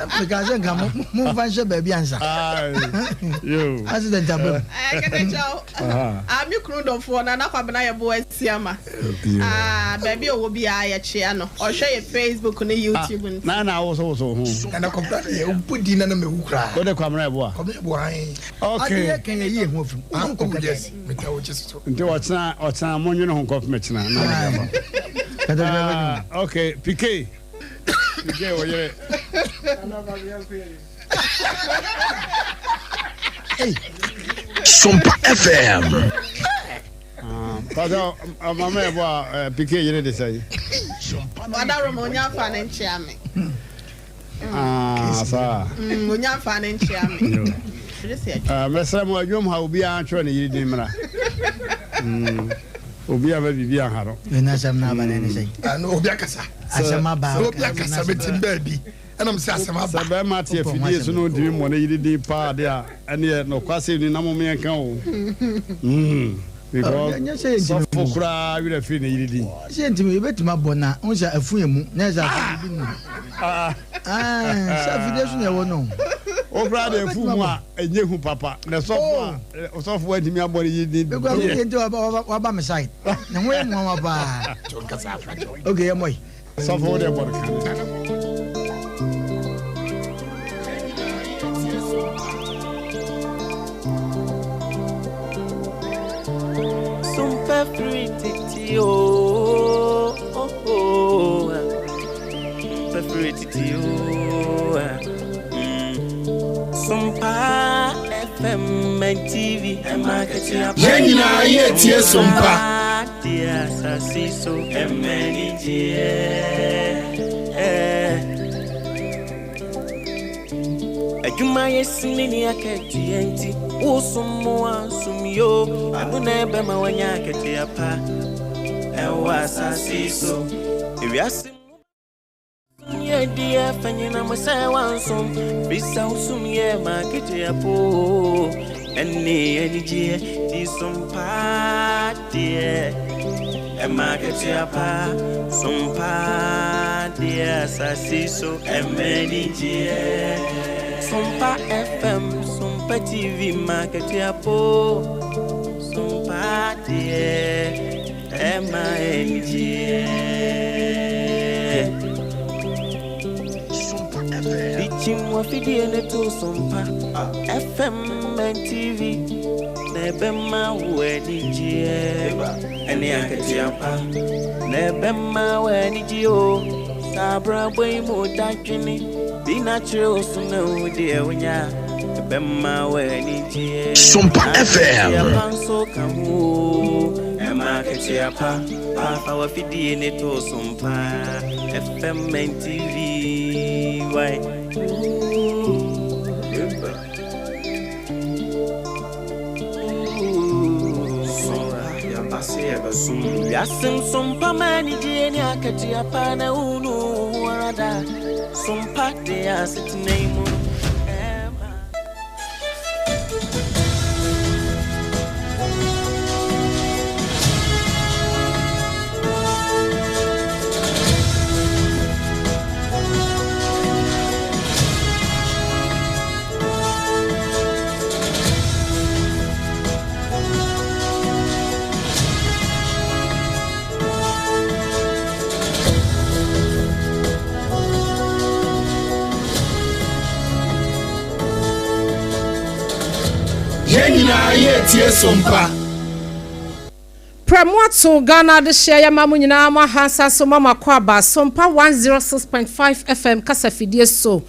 Mekaa sɛ nka momfa nhyɛ baabi ansa. Accident aba mu. Kɛtɛ kyɛw. Ah, me kunu dɔfoɔ Nana Kwabena Yeboah Asiama. Ah, baabi a ɔwɔ biara yɛkyea no. Ɔhwɛ yɛ Facebook ne YouTube nti. Na na awosowoso ho. Nana Kwabena deɛ wobɔ din na na mewu koraa. Wode Kwabena Yeboah? Kwabena Yeboah ae. Okay. Adeɛ kan yɛ yie ho afim. Ah, oh yes, meta wo kye so. Nti ɔkyena ɔkyena monwene ho nkɔpem kyena na mede aba. Ah, okay, PK. PK wo yere. Sompa FM. Pasa mama yɛ bɔ a PK yere de sɛn. Wada Roma onya nfa ne nkyea me. Ah, saa. Onya nfa ne nkyea me. Mɛsrɛ mo adwom ha obiara ntwerɛ ne yere din mmra. Obiara mma biribi anha no. Ɛna asɛm no aba no ɛne sɛn? Ano obi akasa. Asɛm aba. Obi akasa bɛtim baabi. Ɛnam sɛ asɛm aba. Sɛ bɛrima te afidie so na ɔntumi mmɔ ne yere din paa de a, ɛneɛ nokwasɛm ni na mom yɛnka o. Because sɔfo koraa werɛ firi ne yere din. Sɛ yɛntumi yɛbɛtumi abɔ na wohu sɛ afu yɛ mu na ɛsɛ afidie bi mu. Sɛ afidie so na ɛwɔ no. Wo koraa deɛ afu mu a ɛnyɛ hu papa na sɔfo a sɔfo antumi abɔ ne yere din. Mekura ko deɛ nti waba me side. Ne ho yɛ mmoawa paa. Okay yɛ mmɔ yi. Sɔfo wo deɛ bɔ no kan. Yɛn nyinaa yɛretie Sompa. Adwuma yɛ sini ne akatua nti wosom mo ansom yo ɛno na ɛbɛma wanya akatua pa ɛwɔ asase so ewiase mu yɛ deɛ fa nyina mo sɛ wansom bisa wosom yɛ ma akatua po ɛne anigyeɛ ti som paa deɛ ɛma akatua pa som paa deɛ asase so ɛma anigyeɛ Sompa FM, Sompa TV, ma akatua po Sompa deɛ ɛma anigyeɛ Bikyim wafidie ne to Sompa FM and TV na ɛbɛma wo anigyeɛ ɛne akatua pa na ɛbɛma wo anigyeɛ o saa abrabɔ yi mu dadwene bi na kyerɛ wo so na wo deɛ wonya ɛbɛma wo anigyeɛ Sompa FM. Akatua pa nso ka ho o ɛma akatua pa paafa wafidie ne to Sompa FM and TV why. Wiase nsompa ma anigyeɛ ne akatua pa na wonu wo ho ara da sompa de asetena yi mu ɛma Yɛn nyinaa yɛretie Sompa. Prɛ mo ato Ghana adehyeɛ yɛma mo nyinaa mo ahansa so ma mo akɔ aba Sompa 106.5 FM kasafidie so.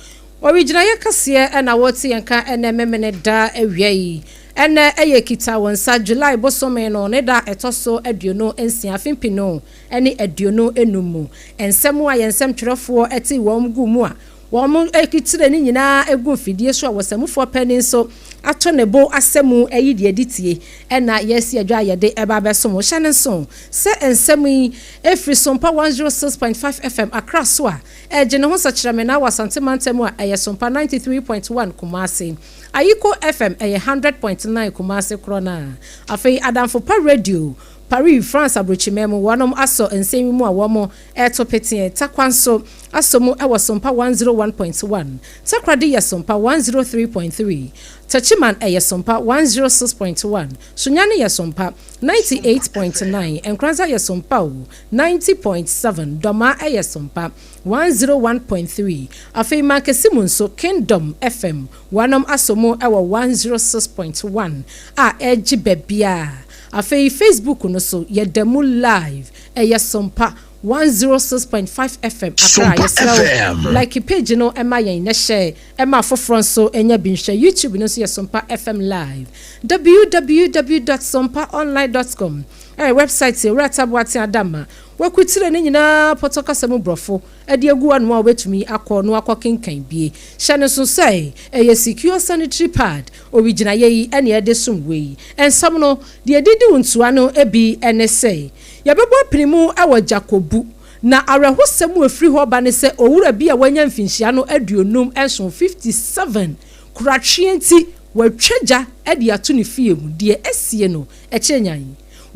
Ɔregyinaeɛ kɛseɛ ɛna wɔte yɛn ka ɛnɛ memene da awia yi. Ɛnɛ ɛyɛ kita wɔn nsa July bosome no ne da ɛtɔ so 26 afe 2025 mu. Nsɛm a yɛn nsɛmtwerɛfoɔ ɛte wɔn gu mu a wɔn ekitire ne nyinaa egu mfidie so a wɔsɛmufoɔ panin nso ato ne bo asɛmu ɛyi deɛ di tie ɛna yɛsi adwa a yɛde ɛba abɛsom hyɛ ne nso sɛ nsɛm yi efiri Sompa 106.5 FM Accra so a ɛgye ne ho sɛkyerɛmena wɔ Asante mantam a ɛyɛ Sompa 93.1 Kumasi. Ayiko FM ɛyɛ 100.9 Kumasi korɔ na afei Adamfo Pa Radio. Paris, France aburokyiman mu, wɔnom asɔ nsɛm yi mu a wɔn reto peteɛ. Tarkwa nso asɔ mu wɔ Sompa 101.1. Takoradi yɛ Sompa 103.3. Techiman yɛ Sompa 106.1. Sunyani yɛ Sompa 98.9. Nkoranza yɛ Sompa o 90.7. Dɔmaa yɛ Sompa 101.3. Afei Mankessi mu nso Kingdom FM wɔnom asɔ mu wɔ 106.1 a ɛregye baabiara. Afei Facebook no so yɛda mu live ɛyɛ Sompa 106.5 FM Accra. Sompa Yɛsrɛ wo FM. like page no ma yɛn na hyɛ ɛma afoforɔ nso nya bi nhwɛ. YouTube no nso yɛ Sompa FM live. www.sompaonline.com ɛyɛ website Owura Taboateng Adama wakutire ne nyinaa pɔtɔ kasa mu borɔfo de agu hɔnom a wobɛtumi akɔ na wakɔ kenkan bie. Hyɛ no nso sɛ ɛyɛ secure sanitary pad owigyinaeɛ yi ɛne ɛde som wei. Nsɛm no deɛ ɛdidi wo ntoa no bi ne sɛ yɛbɛbɔ apinimu wɔ Jakobu na awerɛhosɛm a ɛfiri hɔ ba ne sɛ owura bi a wanya mfinhyia no 57, 57, koratweɛ nti watwa gya de ato ne fie mu. Deɛ asie no ɛkyɛ nyan.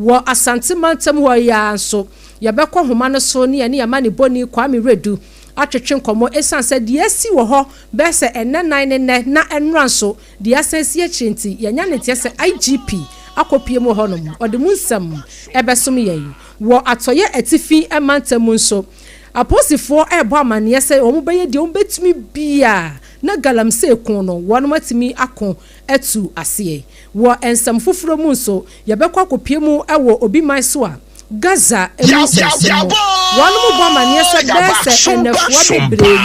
Wɔ Asante mantam hɔ yi ara nso, yɛbɛkɔ nhoma no so ne yɛne amanebɔni Kwame Redu atwetwe nkɔmmɔ esiane sɛ deɛ asi wɔ hɔ bɛyɛ sɛ ɛnnɛ nan ne nnɛ na ɛnnora nso deɛ asan asi akyire nti, yɛanya ne nteɛ sɛ IGP akɔpue mu wɔ hɔnom. Ɔde mu nsɛm bɛsom yɛn. Wɔ Atɔeɛ Atifi mantam mu nso, apolisifoɔ rebɔ amanneɛ sɛ wɔbɛyɛ deɛ wɔbɛtumi biara na galamsey ko no wɔatumi ako atu aseɛ. Wɔ nsɛm foforɔ mu nso, yɛbɛkɔ akɔpue mu wɔ obi man so a Gaza mu nsɛnsɛm mu. Wɔnom bɔ amaneɛ sɛ bɛyɛ sɛ nnafua bebree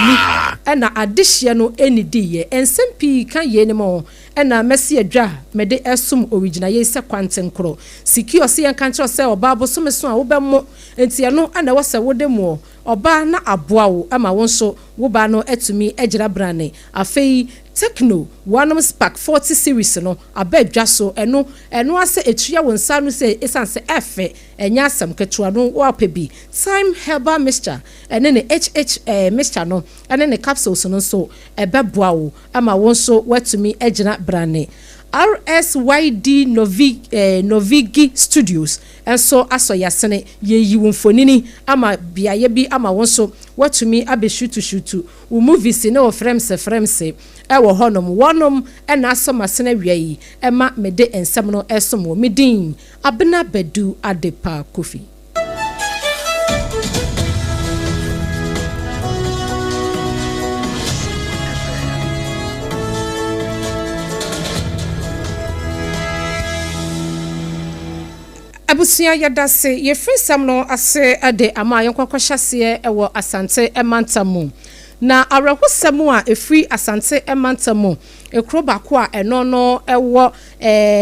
ni na adehyeɛ no nnidiiɛ. Nsɛm pii ka yeinom ho na masi adwa a mede resom owigyinaeɛ yi sɛ kwantenkorɔ. Secure se yɛnka nkyerɛ wo sɛ ɔbaa bosome so a wobɛmo nti ɛno na ɛwɔ sɛ wode moɔ ɔbaa na aboa wo ma wo nso wo ba no atumi agyina brane. Afei Tecno wɔnom Spark 40 series no aba dwa so, ɛno ɛno ara sɛ ɛtua wo nsa ano sɛ ɛsiane sɛ ɛfɛ ɛnyɛ asɛm ketewa no woapɛ bi. Thyme Herbal Mixture ɛne ne HH mixture no ɛne ne capsules no nso ɛbɛboa wo ama wo nso woatumi agyina brane. RSYD Novi Novigi Studios nso asɔ yasene, yɛyi wo mfonini ama beaeɛ bi ama wo nso woatumi abɛshutu shutu wo movies ne wo fremse fremse wɔ hɔnom. Wɔnom na asɔ m'asene awia yi ma mede nsɛm no resom wo. Me din Abena Badu Adepa Kofi. Abusua yɛdase yɛfiri nsɛm no ase de ama yɛnkɔ kɔhyɛ aseɛ wɔ Asante mantam mu. Na awerɛhosɛm a ɛfiri Asante mantam mu kuro baako a ɛno no wɔ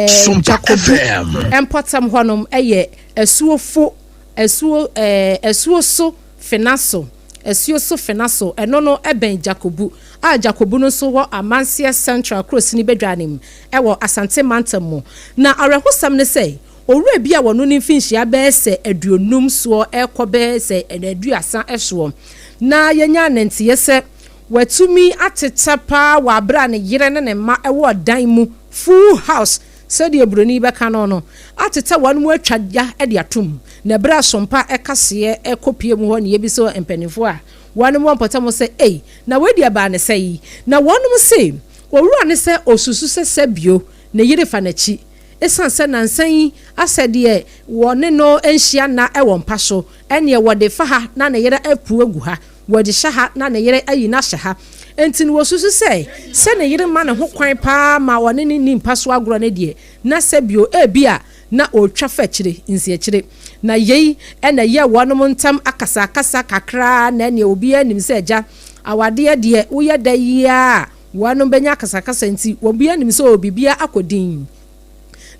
Sompa Jakobu FM. mpɔtam hɔnom yɛ Asuofo, asuo ɛɛ asuo so Fenaso, asuo so Fenaso, ɛno no bɛn Jakobu, a Jakobu no nso wɔ Amanseɛ Central kurosini badwa no mu wɔ Asante mantam mu. Na awerɛhosɛm ne sɛ, owura bi a wɔno ne mfinhyia bɛyɛ sɛ 50 soɔ rekɔ bɛyɛ sɛ 30 soɔ, na yɛnya ne nteɛ sɛ watumi atetɛ paa wɔ aberɛ a ne yere ne ne mma wɔ ɔdan mu, full house, Sɛdeɛ buroni bɛka no no, atetɛ wɔn mu atwa gya de atom, na ɛberɛ a Sompa kaseɛ kɔpue mu hɔ ne yɛbisa mpaninfoɔ a wɔnom wɔ mpɔtam hɔ sɛ, Ei, na wei deɛ ɛbaa ne sɛn? Na wɔnom se, Owura no sɛ ɔsusu sɛ sɛbio ne yere fa n'akyi, ɛsiane sɛ nansa yi asɛ deɛ wɔne no nhyia nna wɔ mpa so, ɛneɛ wɔde fa ha na ne yere apu agu ha, Wɔde hyɛ ha na ne yere ayi no ahyɛ ha. Enti no wɔsusu sɛ, sɛ ne yere ma ne ho kwan pa ara ma ɔne no nni mpa so agorɔ no deɛ, na sɛ bio ebia na ɔretwa fa akyire, nsiakyire. Na yei na ɛyɛɛ wɔnom ntam akasakasa kakra na ɛneɛ obiara nim sɛ agya, awadeɛ deɛ woyɛ dɛ yi ara a wɔnom bɛnya akasakasa nti obiara nim sɛ oo biribiara akɔ dinn.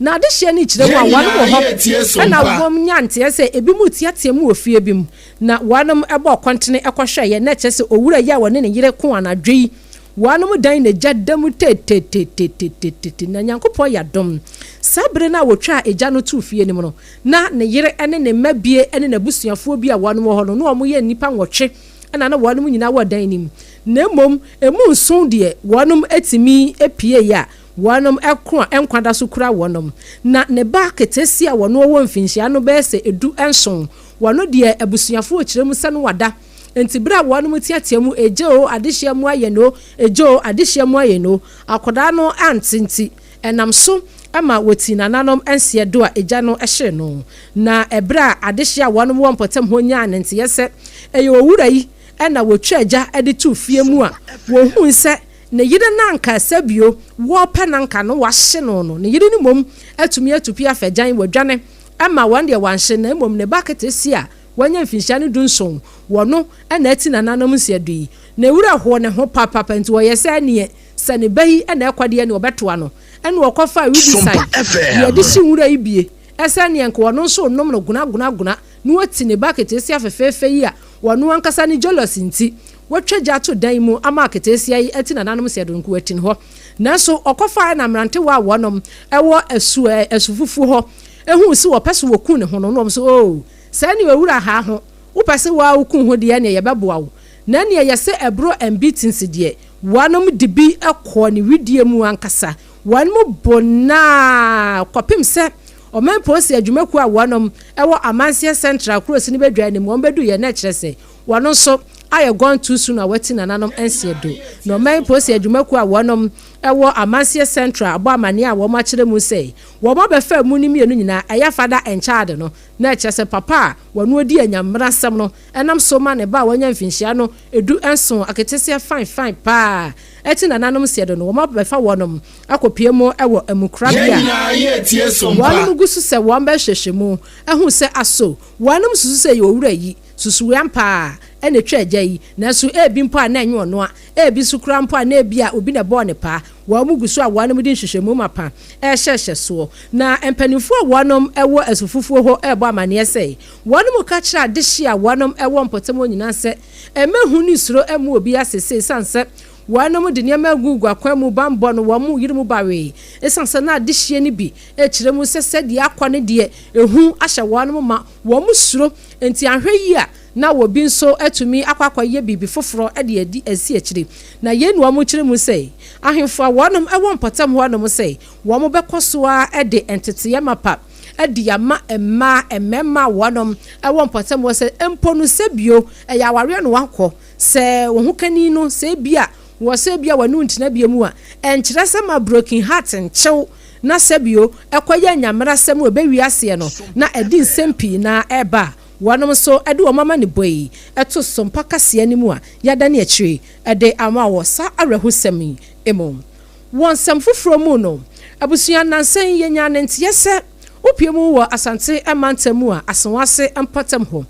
Na adehyeɛ no rekyerɛ mu a, Yɛn wɔnom wɔ nyinaa hɔ yɛ tie na sompa. wɔn nya nteɛ sɛ ebinom reteatea mu wɔ fie bi mu, na wɔnom bɔɔ kɔntene kɔhwɛeɛ, na kyerɛ sɛ owura yi a wɔne ne yere ko anadwo yi, wɔnom dan na gya da mu tetetetetetete, na Nyankopɔn yɛ adom. Saa bere no a wɔtwaa egya no too fie no mu no, na ne yere ne ne mma bie ne n'abusuafoɔ bi a wɔnom wɔ hɔ no, na wɔyɛ nnipa nwɔtwe na na wɔnom nyinaa wɔ dan no mu, na mmom emu nson deɛ wɔnom tumi pieeɛ a. Wɔnom ko a nkwa da so kura wɔnom. Na ne ba aketesia a wɔno ɔwɔ mfinhyia no bɛyɛ sɛ 17, wɔno deɛ abusuafoɔ kyerɛ mu sɛ no wada. Enti berɛ a wɔnom teatea mu, Egye o, adehyeɛ mmoa yɛn o, egye o, adehyeɛ mmoa yɛn o, akwadaa no ante nti, ɛnam so ma wɔtii nananom nseɛ do a egya no hyee no. Na ɛberɛ a adehyeɛ a wɔnom wɔ mpɔtam hɔ nyaa ne nteɛ sɛ ɛyɛ owura yi na wɔtwaa gya de too fie mu a, wɔhui sɛ Ne yere no anka sɛ bio wɔɔpɛ no anka no wahye no no, ne yere no mmom atumi atu pia afa gyan, wadwane ma wɔn deɛ wanhye na mmom ne ba ketesia a wanya mfinhyia no 17 wɔ no na ati nananom nsiadu yi. Ne werɛ hoo ne ho papapa nti ɔyɛ sɛ ɛneɛ sɛ ne ba yi na ɛkɔ deɛ ɛneɛ ɔbɛtoa no ɛna ɔkɔfaa weedicide deɛ ɛde hye nwura yi bie ɛsɛ ɛneɛ nka ɔno nso renom no gona gona gona na wati ne ba ketesia fɛfɛɛfɛ yi a ɔno ankasa ne jealous nti Wɔatwa gya ato dan mu ama aketeesia yi ati nananom sɛ donko atin hɔ. Nanso ɔkɔfae na mmerantewa a wɔnom wɔ asu asu fufuo hɔ huu se wɔpɛ se wɔku ne ho no, na wɔn se, Oo, sɛ ɛneɛ owura haa ho, wopɛ se woaa woku ho deɛ ɛneɛ yɛbɛboa wo. Na ɛneɛ yɛse ɛboro mbeatings deɛ, wɔnom de bi kɔɔ ne wedeɛ mu ankasa. Wɔnom bo naa kɔpem sɛ ɔman polisi adwumakuo a wɔnom wɔ Amanseɛ Central kurosi no bɛdwa anim, wɔn bɛduiɛ na ɛkyerɛ sɛ Wɔno nso ayɛ gone too soon a wati nananom nseɛ do. Na ɔman polisi adwumakuo a wɔnom wɔ Amanseɛ Central abɔ amaneɛ a wɔn akyerɛ mu sɛ wɔn abɛfa amu no mmienu nyinaa ɛyɛ father and child no na ɛkyerɛ sɛ papa a wɔno ɔdi anyammerɛ asɛm no ɛnam so ma ne ba a wanya mfinhyia no 17 aketeseɛ fine fine paa ati nananom nseɛ do no wɔn abɛfa wɔnom akɔpue mu wɔ amukorabea a wɔnom gu so sɛ wɔn bɛhwehwɛ mu ahu sɛ aso wɔnom susu sɛ ɛyɛ owura yi Susuwii ampa ara na etwaa gya yi, nanso ebi mpo a na ɛnyɛ ɔno a, ebi nso koraa mpo a na ebia obi na ɛbɔɔ no paa. Wɔn gu so a wɔnom de nhwehwɛmu mapa rehyɛhyɛ soɔ. Na mpanimfoɔ a wɔnom wɔ asufufuo hɔ rebɔ amaneɛ sɛ, wɔnom ka kyerɛ adehye a wɔnom wɔ mpɔtam hɔ nyinaa sɛ, mma ehu ne suro mmu obi asese esiane sɛ wɔnom de nneɛma agugu akwan mu banbɔ no wɔn yere mu bawee esiane sɛ na adehyeɛ no bi rekyerɛ mu sɛ sɛdeɛ akɔ no deɛ ehu ahyɛ wɔnom ma wɔn suro Enti anhwɛ yie a, na obi nso atumi akɔ akɔyɛ biribi foforɔ de adi asi akyire. Na yei na wɔkyerɛ mu sɛ, ahemfo a wɔnom wɔ mpɔtam hɔ nom sɛ wɔn bɛkɔ so ara de nteteeɛ mapa adi ama mmaa, mmarima a wɔnom wɔ mpɔtam hɔ sɛ mpo no sɛ bio ɛyɛ awareɛ na wakɔ, sɛ wo ho kani no sɛ ebia wɔ sɛ ebia wɔne wo ntena bio mu a, ɛnkyerɛ sɛ ma broken heart nkyew na sɛbio ɛkɔyɛ anyamerasɛm wɔ ɛbɛ wiaseɛ no na ɛde nsɛm pii na ɛba a, wɔnom nso de wɔn amanebɔ yi to so mpa kaseɛ no mu a yɛadane akyire de ama wɔ saa awerɛhosɛm yi mu. Wɔ nsɛm foforɔ mu no, abusua nnansa yi yɛnyaa ne nteɛ sɛ wopue mu wɔ Asante mantam mu a Asewase mpɔtam hɔ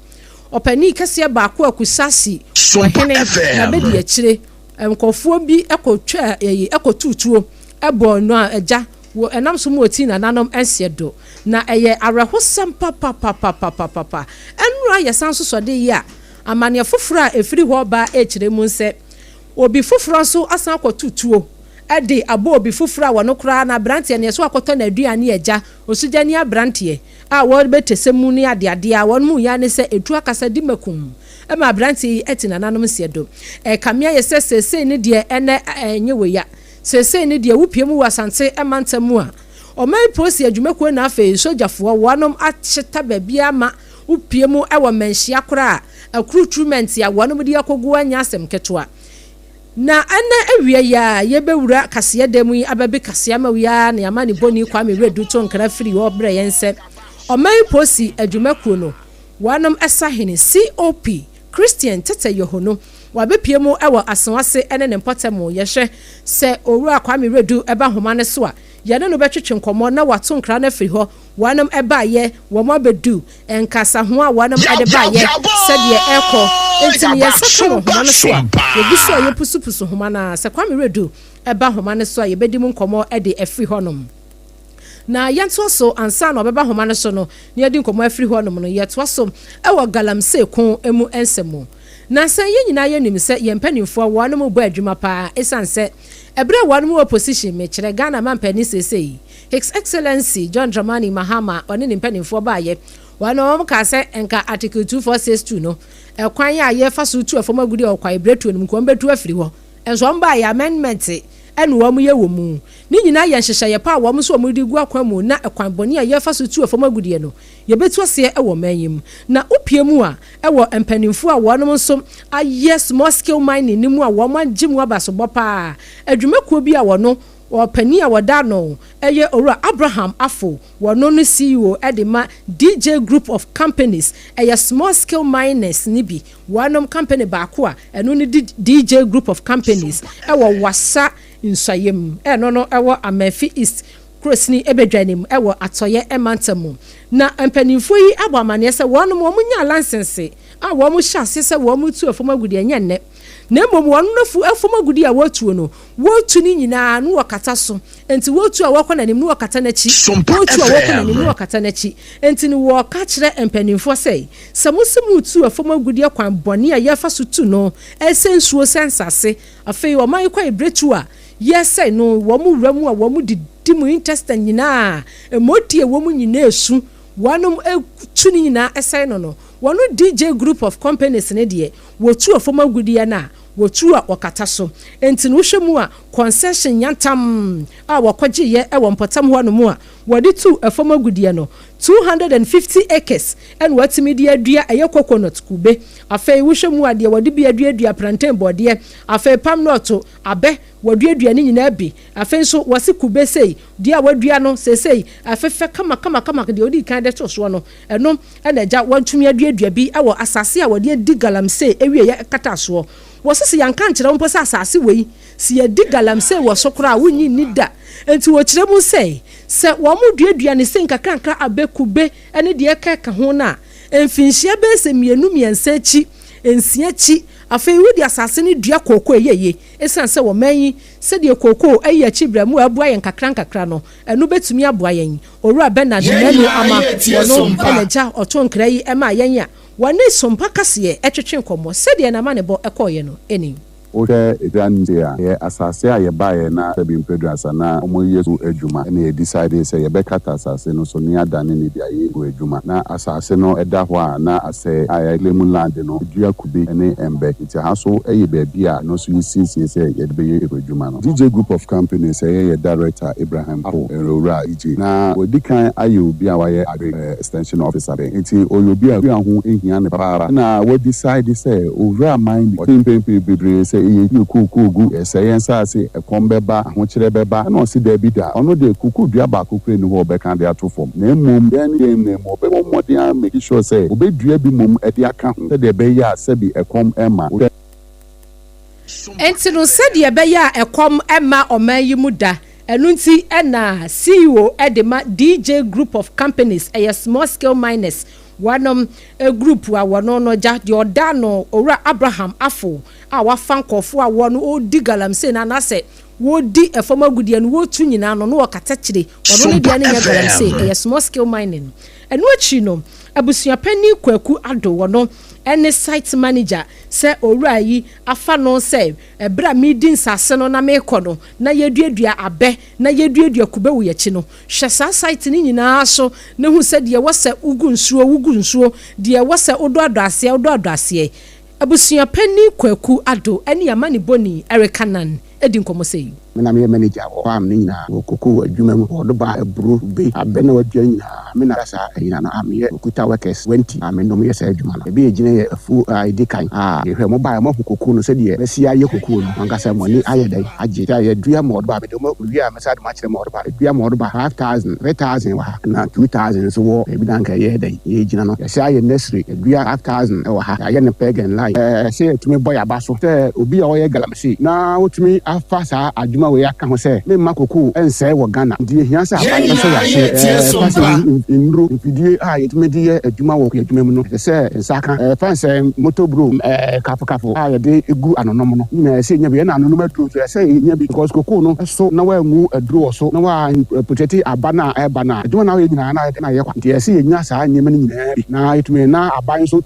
ɔpanin kɛseɛ baako a Kusasi ɔhene na bɛdi akyire nkurɔfoɔ bi kɔtwaa ɛyi kɔtuu tuo bɔɔ no agya wɔ ɛnam so ma ɔtii nananom nseɛ do. Na ɛyɛ awerɛhosɛm papapapapapapa. Ɛnora yɛsan nso sɔ de yi a, amaneɛ foforɔ a ɛfiri hɔ ba rekyerɛ mu sɛ obi foforɔ nso asan akɔto tuo de abɔ obi foforɔ a wɔno koraa no aberanteɛ no yɛsɛ wakɔtɔ n'aduane agya, osugyani aberanteɛ a wɔbɛtɛsɛ mu ne adeadeɛ a wɔn mu ya ne sɛ ɛtu akasa di makum ma aberanteɛ yi ati nananom nseɛ do. Ɛkame ayɛ sɛ seesei no deɛ ɛnɛ ɛnyɛ wei a. Seesei no deɛ wopue mu wɔ Asante mantam mu a, ɔman polisi adwumakuo na afei sogyafoɔ wɔnom ahyeta baabiara ma wopue mu wɔ mmanhyia koraa a accrutrement a wɔnom de akɔguo anyɛ asɛm ketewa. Na ɛnɛ awia yi ara yɛbɛwura kaseɛ dan mu yi abɛbe kaseɛ ama wo yi ara na yɛama ne bɔni Kwame Wiredu to nkra firi hɔ brɛ yɛn sɛ ɔman polisi adwumakuo no wɔnom sahene COP Christian Tetteh Yohuno Wabepue mu wɔ Asoase ne ne mpɔtam. Yɛhwɛ sɛ Owura Kwame Wiredu ba nhoma no so a, yɛne no bɛtwetwe nkɔmmɔ na wato nkra no afiri hɔ. Wɔnom baeɛ, wɔn abɛdu nkasaho a wɔnom de baeɛ sɛdeɛ ɛrekɔ. Enti no yɛn nsa ka wɔ nhoma no so a, yɛgu so a yɛpusupusu nhoma no ara. Sɛ Kwame Wiredu ba nhoma no so a, yɛbɛdi mu nkɔmmɔ de afiri hɔnom. Na yɛntoa so ansa na ɔbɛba nhoma no so no na yɛadi nkɔmmɔ afiri hɔnom no, yɛtoa so wɔ Galamsey ko mu nsɛm mu. Nansa yi yɛn nyinaa yɛnim sɛ yɛn mpanimfoɔ wɔnom bɔ adwuma paa ɛsiane sɛ ɛberɛ a wɔnom wɔ opposition mekyerɛ Ghana mampanin seesei His Excellency John Dramani Mahama ɔne ne mpanimfoɔ baayɛ wɔnom kaa sɛ nka Article 2462 no ɛkwan a yɛfa so tu ɛfam agudeɛ wɔ kwaebiretuo no mu nka wɔn bɛtu afiri hɔ nso wɔn baayɛ amendment. na wɔyɛ wɔ mu. Ne nyinaa yɛ nhyehyɛeɛ pa a wɔn nso wɔde gu akwan mu na ɛkwan bɔne a yɛfa so tu fam agudeɛ no, yɛbɛtu aseɛ wɔ ɔman yi mu. Na wopue mu a, ɛwɔ mpanimfoɔ a wɔnom nso ayɛ small scale mining no mu a wɔn agye mu abasobɔ pa ara. Adwumakuo bi a wɔno ɔpanin a wɔda ano yɛ Owura Abraham Afful, wɔno ne CEO de ma DJ Group of Companies, ɛyɛ small scale miners no bi, wɔnom company baako a ɛno ne DJ Group of Companies wɔ Wassa Nsuaem, ɛno no ɛwɔ Amanfi East kurosini badwa no mu wɔ Atɔeɛ mantam mu. Na mpanimfoɔ yi abɔ amaneɛ sɛ wɔnom wɔn nyaa lansense a wɔn hyɛ aseɛ sɛ wɔn retu fam agudeɛ ɛnyɛ nnɛ na mmom wɔn afu fam agudeɛ a wɔretuo no wɔretu ne nyinaa no wɔkata so enti wɔretu a wɔkɔ n'anim no wɔkata n'akyi wɔretu a wɔkɔ n'anim no wɔkata n'akyi enti no wɔka kyerɛ mpanimfoɔ sɛ sɛ mo se moretu fam agudeɛ kwan bɔne a yɛfa so tu no ɛsɛ nsuo sɛ nsase Afei ɔman yi kɔ ebiretu a yɛsɛe no, wɔn wura mu a wɔn didi mu intestine nyinaa, mmodie wɔ mu nyinaa esu, wɔnom tu ne nyinaa sɛe no no. Wɔn DJ group of companies no deɛ, wɔtu ɔfam agudeɛ no a, wɔtu a wɔkata so. Enti no wohwɛ mu a, concession nyantam a wɔkɔgyeeɛ wɔ mpɔtam hɔ nom a wɔde tu fam agudeɛ no, 250 acres na wɔatumi de adua ɛyɛ coconut, kube. Afei wohwɛ mu a deɛ wɔde bi aduadua plantain bɔdeɛ, afei palm nut, abɛ, wɔaduadua ne nyinaa bi. Afei nso wɔse kube sei, deɛ a wɔadua no seesei afefɛ kamakamakama deɛ wɔdii kan de too soɔ no, ɛno na agya wɔatumi aduadua bi wɔ asase a wɔde adi galamsey awieɛ kataa soɔ. Wɔse sɛ yɛanka ankyerɛ wo mpo sɛ asase wei, sɛ yɛadi galamsey wɔ so koraa a, wonnye nni da. Enti wɔkyerɛ mu sɛ, sɛ wɔduadua no sei nkakrankra abɛ, kube ne deɛ ɛkeka ho no a, mfinhyia bɛyɛ sɛ mmienu, mmiɛnsa akyi, nsia akyi, afei wode asase no dua kooko a ɛyɛ yie. Esiane sɛ ɔman yi, sɛdeɛ kooko ayi akyi berɛ mu a ɛboa yɛn nkakrankakra no, ɛno bɛtumi aboa yɛn. Owura Bernard Yɛn Manu nyinaa Ama, yɛretie wɔno Sompa. na agya ɔtoo nkra yi maa yɛn a wɔne Sompa kaseɛ twetwe nkɔmmɔ sɛdeɛ n'amanebɔ kɔeɛ no ni. Wohwɛ Edua no sei a, ɛyɛ asase a yɛbaeɛ na sɛbi mpeduasa na wɔyɛ so adwuma ɛna yɛ decidee sɛ yɛbɛkata asase no so na yɛadane no de ayɛ gu adwuma. Na asase no da hɔ a na asɛe a yɛaclaim land no dua kube ne mbɛ nti ha nso yɛ baabi a ɛno nso yɛsiesie sɛ yɛde bɛyɛ gu adwuma no. DJ Group of Companies ɛyɛ yɛ director Abraham Apo Owura DJ na wadi kan ayɛ obi a wayɛ agric extension officer pɛn nti ɔyɛ obi a kua ho hia no papaapa na wa decide sɛ owura man bi ɔte mpɛn pii bebree sɛ yɛ yɛ kookoo gu yɛ sɛe yɛn nsaase ɛkɔm bɛba ahokyerɛ bɛba ɛna ɔse daabi da ɔno deɛ kookoo dua baako koraa nni hɔ a ɔbɛka de ato fam na mmom dɛn ne dɛn na mu ɔbɛbɔ mmɔden a make sure sɛ ɔbɛdua bi mmom de aka ho sɛdeɛ ɛbɛyɛ a sɛbi ɛkɔm mma. Enti no sɛdeɛ ɛbɛyɛ a ɛkɔm mma ɔman yi mu da, ɛno nti na CEO de ma DJ Group of Companies, ɛyɛ small scale miners wɔnom group a wɔno no gya deɛ ɔda ano Owura Abraham Afful a wafa nkorɔfoɔ a wɔno ɔredi galamsey no anaasɛ wɔredi ɛfam agudeɛ no wɔretu nyinaa no na ɔkata kyire ɔno ne Sompa deɛ no nyɛ galamsey FM. ɛyɛ small scale mining. Ɛno akyiri no Abusuapanin Kwaku Addo wɔno ne site manager sɛ owura yi afa no sɛ ɛberɛ a meredi nsase no na merekɔ no na yɛreduadua abɛ na yɛreduadua kube wɔ yɛakyi no, hwɛ saa site no nyinaa so na hu sɛ deɛ ɛwɔ sɛ wogu nsuo, wogu nsuo, deɛ ɛwɔ sɛ wodɔadɔ aseɛ, wodɔadɔ aseɛ. Abusua panin Kwaku Addo ne amanebɔni Erica Nan di nkɔmmɔ sei. Me na meyɛ manager wɔ farm no nyinaa, wɔ cocoa adwuma mu, wɔ ɔdobaa, aburo, kube, abɛ na wadua nyinaa, me na saa nyina no a meyɛ okuta workers 20 a me nom yɛ saa adwuma no. Baabi a yɛgyina yɛ afuo a ɛdi kan a yɛhwɛ, mo baeɛ moahu cocoa no sɛdeɛ masi ayɛ cocoa no, mo ankasa mo ani ayɛ dɛn agye. Sɛ yɛdua ma ɔdobaa, mede mo mewie a mɛsan de mo akyerɛ ma ɔdobaa, yɛdua ma ɔdobaa 5000, 3000 wɔ ha na 2000 nso wɔ baabi na anka yɛyɛ dɛn yɛgyina no. Yɛsan ayɛ nursery, yɛdua 5000 wɔ ha, yɛayɛ no peg and line, ɛsɛ sɛ yɛtumi bɔ yɛn aba so sɛ obi a ɔyɛ galamsey. Se na wotumi afa saa adwuma wei aka ho sɛ memma kokoo nsɛe wɔ Ghana nti yɛhia sɛ Yɛn aban bɛsɔ nyinaa yɛn ase yɛretie ɛfa som sɛ pa. nnuro, mfidie a yɛtumi de yɛ adwuma wɔ kuadwuma mu no ɛsɛ sɛ yɛn nsa ka ɛfa sɛ motoburo, kafokafo a yɛde gu anonom no ne nyinaa ɛsɛ yɛnya bi ɛna anonom aduro nso ɛsɛ yɛnya bi because kokoo no so na woangu aduro wɔ so na woa protect aba no a ɛreba no a adwuma no a woyɛ nyinaa na ayɛ kwa nti ɛsɛ yɛnya saa nneɛma no nyinaa bi na yɛtumi na aban nso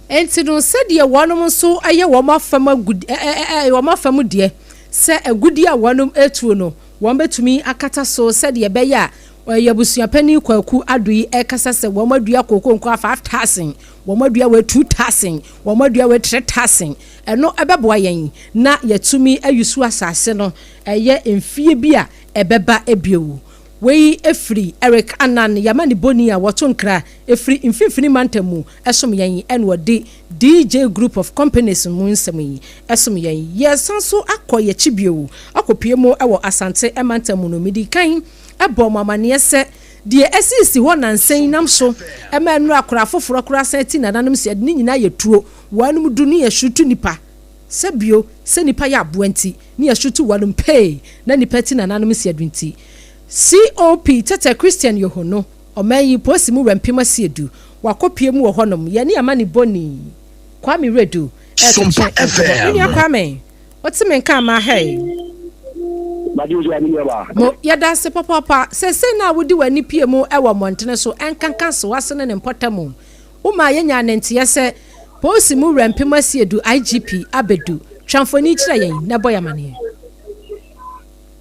Enti no, sɛdeɛ wɔnom nso yɛ wɔn afam agud ɛ ɛ ɛ wɔn afam deɛ, sɛ agudeɛ a wɔnom retuo no, wɔbɛtumi akata so sɛdeɛ ɛbɛyɛ a Ɔyɛ abusuapanin Kwaku Addo yi ɛrekasa sɛ wɔn adua kooko nkoa 5,000, wɔn adua wei 2,000, wɔn adua wei 3,000. Ɛno ɛbɛboa yɛn na yɛatumi ayusu asase no ɛyɛ mfie bi a ɛbɛba bio. Wei firi Eric Annan, yɛn amanibɔni a wɔto nkra firi Mfimfini Mantam mu som yɛn na ɔde DJ Group of Companies mu nsɛm yi som yɛn. Yɛresan nso akɔ yɛn akyi bio akɔpue mu wɔ Asante Mantam mu no, medii kan bɔɔ mo amaneɛ sɛ deɛ asisi hɔ nnansa yi nam so ma nnura koraa foforɔ koraa san ti nananom sɛ yɛde ne nyinaa yɛ tuo, wɔnom du ne yɛhyeretu nnipa sɛ bio sɛ nnipa yɛ aboa nti ne yɛhyeretu wɔnom pee na nnipa ti nananom si adu nti. COP Tete Christian Yohono, Ɔman yi polisi mu wura mpem asiedu, wakɔpue mu wɔ hɔnom, yɛne amanebɔni Kwame Wiredu Sompa retwetwe nkɔmmɔ. FM. Me nua Kwame, wote me nka ama hɛi? Madwo nso a, me nuabaa. Mo, yɛda ase papaapa. Seesei no a wode w'ani pue mu wɔ mmɔntene so, ɛnkanka Soase ne ne mpɔtam, womaa yɛnyaa ne nteɛ sɛ polisi mu wura mpem asiedu, IGP, abɛdu. Twa mfoni kyerɛ yɛn na bɔ yɛn amaneɛ.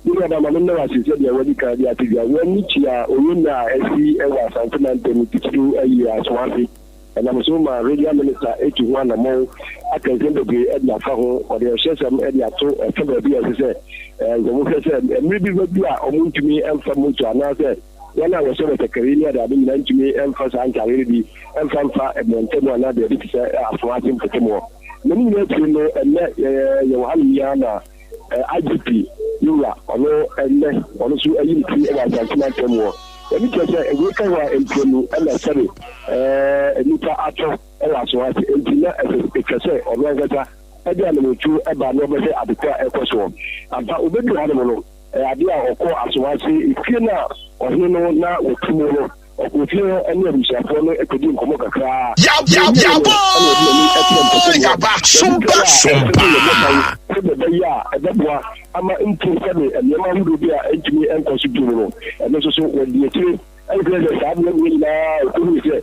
Me nuabaa, ma menna wo ase sɛdeɛ woadi kan de ato dwa. W'ani tua owunna a asi wɔ Asante mantam, titiriw ayie Asoase. Ɛnam so ma Regional Minister atu ho anammɔn, aka nsɛm bebree de afa ho. Ɔde ɔhyɛsɛm de ato ɛfa baabi a ɛsɛ sɛ wɔhwɛ sɛ mmere bi bɛdu a wɔntumi mfa moto anaasɛ wɔn a wɔhyɛ batakari ne adeade nyinaa ntumi mfa saa ntade no bi mfa mfa mmɔntam anaa baabi te sɛ Asoase mpɔtam hɔ. Na ne nyinaa akyiri no, ɛnnɛ yɛwɔ hanom yi ara na IGP Yewura, ɔno ɛnnɛ ɔno nso ayi ne ti wɔ Asante mantam hɔ. Ɛno kyerɛ sɛ wei ka ho a mprenu na sɛbe nnipa atɔ wɔ Asoase enti na ɛsɛ ɛtwa sɛ ɔno ankasa de anamotuo ba na ɔbɛhwɛ adeko a ɛkɔ soɔ. Ampa ɔbɛduru hanom no, ɛyɛ adeɛ a ɔkɔɔ Asoase fie no a ɔhene no na wɔte mu no. Ɔkɔɔ fie hɔ ne abusuafoɔ no kɔdii nkɔmmɔ kakra ara. Wɔwieeɛ no, ɛnna ɔde n'ani kyerɛɛ mpɔtam hɔ. Baabi biara a ɛsɛ sɛ yɛbɔ ban sɛdeɛ ɛbɛyɛ a ɛbɛboa ama mpo sɛbe nneɛma ahodoɔ bi a ɛntumi nkɔ so bio no, ɛno nso so wɔadi akyire. Ɛnkyerɛ sɛ saa mmeammea nyinaa ɔkɔhunuu sɛ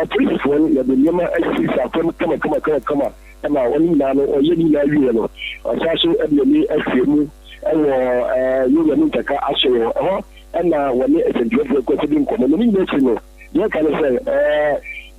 apolisifoɔ no yɛde nneɛma asisi fam kamakamakamakama ma wɔn nyinaa no, ɔyɛ ne nyinaa wieeɛ no, ɔsan so de n'ani hwɛɛ mu wɔ Yowura Muntaka asoɛeɛ hɔ. Ɛhɔ na wɔne nsɛntwerɛfoɔ kɔdi nkɔmmɔ. Na ne nyinaa akyi no, deɛ ɛka ne sɛ,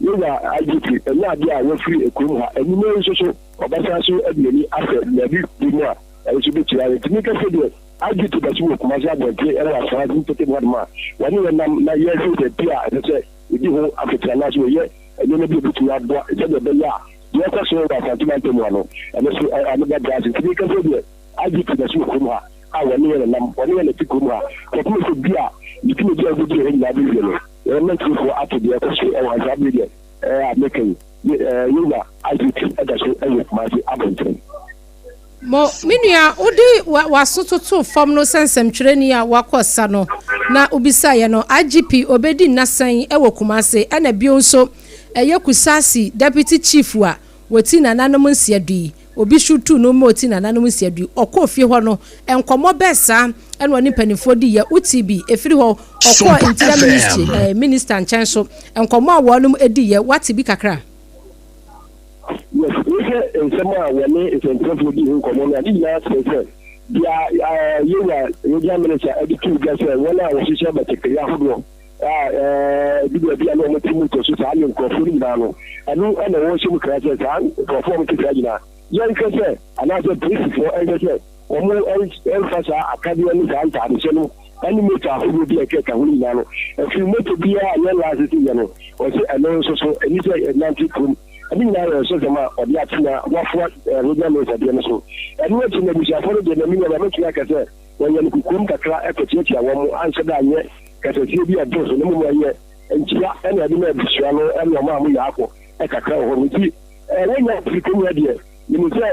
Yowura IGP, ɛnyɛ adeɛ a wafiri kurom ha. Anwummerɛ yi nso so, ɔbɛsan so de n'ani ahwɛ baabi bi mu a ɛno nso bɛtua. Enti menka sɛ deɛ IGP da so wɔ Kumasi abɔnten wɔ Asante mpɔtam hɔnom a wɔne yɛn nam na yɛhwɛ baabi a ɛsɛ sɛ yɛdi ho afotu anaasɛ wɔyɛ nneɛma bi a ɛbɛtumi aboa sɛdeɛ ɛbɛyɛ a deɛ ɛkɔ so wɔ Asante mantam ha no, ɛno nso ano bɛbrɛ ase. Nti menka sɛ deɛ IGP da so wɔ kurom ha a wɔne yɛn nenam, wɔne yɛn na ɛte kurom ha kɔpem sɛ bi a ne dwumadi a wɔbɛdi wɔ ha nyinaa bɛwie no, yɛbɛma atiefoɔ ate deɛ ɛkɔ so wɔ ha. Saa berɛ yi deɛ a meka yi, yɛwura IGP da so wɔ Kumasi abɔntene. Mo, me nua, wode w'aso totoo fam no sɛ nsɛmtwerɛni a woakɔ sa no na wobisaeɛ no, IGP ɔbɛdi nna sɛn wɔ Kumasi? Ɛna bio nso, ɛyɛ Kusasi Deputy Chief a wɔti nananom nsiadu yi, obi hyew tuu no ma ɔti nananom nsiadu yi, ɔkɔɔ fie hɔ no, nkɔmmɔ bɛɛ saa na ɔne mpanimfoɔ diiɛ, wotee bi? Ɛfiri hɔ, ɔkɔɔ Interior Ministry, eh, Minister nkyɛn nso, nkɔmmɔ a wɔnom diiɛ, woate bi kakra? Yes, wohwɛ nsɛm a wɔne nsɛnkyerɛwfoɔ dii ho nkɔmmɔ no a, ne nyinaa kyerɛ sɛ deɛ Yewura Regional Minister de too dwa sɛ wɔn a wɔhyehyɛ batakari ahodoɔ a ɛdu baabi a na wɔte moto so saa ne nkurɔfoɔ no nyinaa no, ɛno na wɔhyɛ mu kra sɛ saa nkurɔfoɔ a wɔte saa nyinaa yɛnhwɛ sɛ anaasɛ polisifoɔ nhwɛ sɛ wɔmfa saa akadeɛ ne saa ntaadehyɛ no ne moto ahodoɔ bi a ɛkeka ho no nyinaa no afiri moto biara a yɛn laasese yɛ no, wɔse ɛno nso so ɛni sɛ ɛnante kurom. Ne nyinaa yɛ ɔhyɛsɛm a ɔde ato na wafoa Roger Mills adeɛ no so. Ɛno akyi no abusuafoɔ no deɛ na menua ba mɛtumi aka sɛ wɔyɛ no kokoam kakra kɔkyiakyia wɔn, anhyɛ da anyɛ kasasie bi a ɛdɔɔso na mmom ɛyɛ nkyia na ɛde ma abusua no ne wɔn a wɔyɛ akɔ kakra wɔ hɔ no. Nti wɔnya mfiri kurom ha deɛ menim sɛ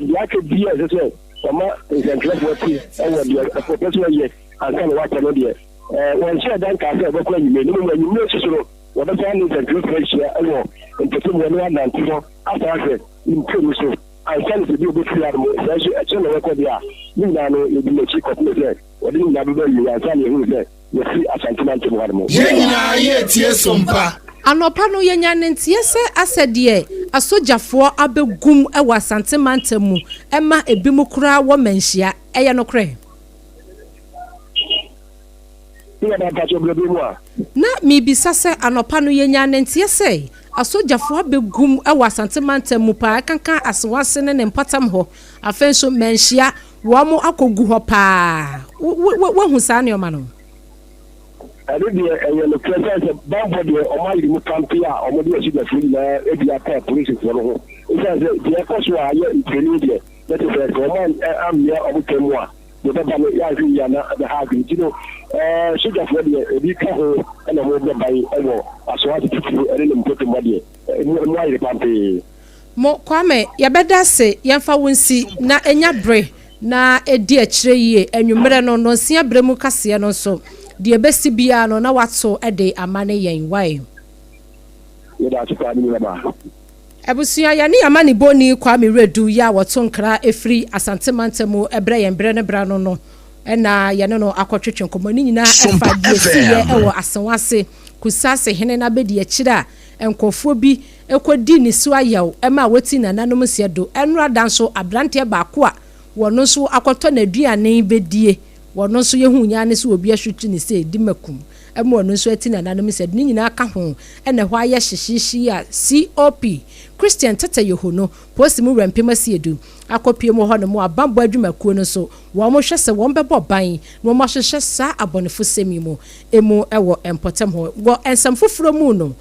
deɛ aka biara ɛsɛ sɛ wɔma nsɛntwerɛfoɔ te wɔ deɛ ɔpɛ sɛ ɔyɛ ansa na wakɔ no deɛ wɔnhyɛɛ da nkaa sɛ ɔbɛkɔ anwummerɛ na mmom anwummerɛ nso so no Wɔbɛsan ne nsɛntwerɛfoɔ ahyia wɔ mpɔtam hɔ na wɔanante hɔ asan ahwɛ ne mprenu so ansa na sɛ bi a ɔbɛfiri hanom, sɛ nso ɛkyerɛ na wɔkɔ deɛ a, ne nyinaa no yɛdi n'akyi kɔpem sɛ wɔde ne nyinaa bɛba awiei ansa na yɛahunu sɛ wɔafiri Asante mantam hanom. Yɛn nyinaa yɛretie Sompa. Anɔpa no yɛnyaa ne nteɛ sɛ asɛ deɛ asogyafoɔ abɛgum wɔ Asante mantam mu ma ebinom koraa wɔ manhyia. Ɛyɛ nokorɛ? Me nuabaa mpakyɛw brɛ bere mu a. Na mebisa sɛ anɔpa no yɛnyaa ne nteɛ sɛ asogyafoɔ abɛgum wɔ Asante mantam mu paa ɛkanka Asewase ne ne mpɔtam hɔ afei nso Manhyia wɔn akɔgu hɔ paa wo wo woahu saa nneɛma no? Ɛno deɛ ɛyɛ nokorɛ sane sɛ banbɔ deɛ wɔn ayere mu pampe a wɔde asogyafoɔ nyinaa adi aka apolisifoɔ no ho ɛsiane sɛ deɛ ɛkɔ so a ayɛ mprenu deɛ na kyerɛ sɛ sɛ wɔn ammea wɔn twam mu a deɛ ɛbɛba no yɛanhwɛ yie a na ɛbɛha adwene nti no ɛɛ sogyafoɔ deɛ ebi ka ho na wɔbɔ ban wɔ Asoase titire ɛne ne mpɔtam hɔ deɛ emu emu ayere pampee. Mo Kwame yɛbɛda ase yɛmfa wo nsi na nya bere na di akyire yie anwummerɛ no nnɔnsia berɛ mu kaseɛ no nso deɛ ɛbɛsi biara no na wato de ama ne yɛn wai. Yɛda ase paa me nua baa. Abusua, yɛne yɛn amanebɔni Kwame Wiredu yi a wɔto nkra firi Asante mantam mu brɛ yɛn berɛ ne berɛ ano no na yɛne no akɔtwetwe nkɔmmɔ. Ne nyinaa ɛfa deɛ ɛsiiɛ wɔ Asewase, Kusase hene no abɛdiakyire a nkurɔfoɔ bi kɔdii ne so ayaw maa wɔtii nananom nseɛ do. Ɛnora da nso aberanteɛ baako a wɔno nso akɔtɔ n'aduane bɛdie, wɔno nso yɛhuu nyaa ne sɛ obi ahwitwi ne sɛ di makum. ma ɔno nso ati nananom sɛ ne nyinaa ka ho na ɛhɔ ayɛ hyehyeehye yi a COP, Christian Tete Yoho no, Polisi mu wura mpem asiedu akɔpue mu wɔ hɔnom a bammɔ adwumakuo no nso wɔn hwɛ sɛ wɔn bɛbɔ ban na wɔn ahwehwɛ saa abɔnefosɛm yi mu mu wɔ mpɔtam hɔ. Wɔ nsɛm foforɔ mu no,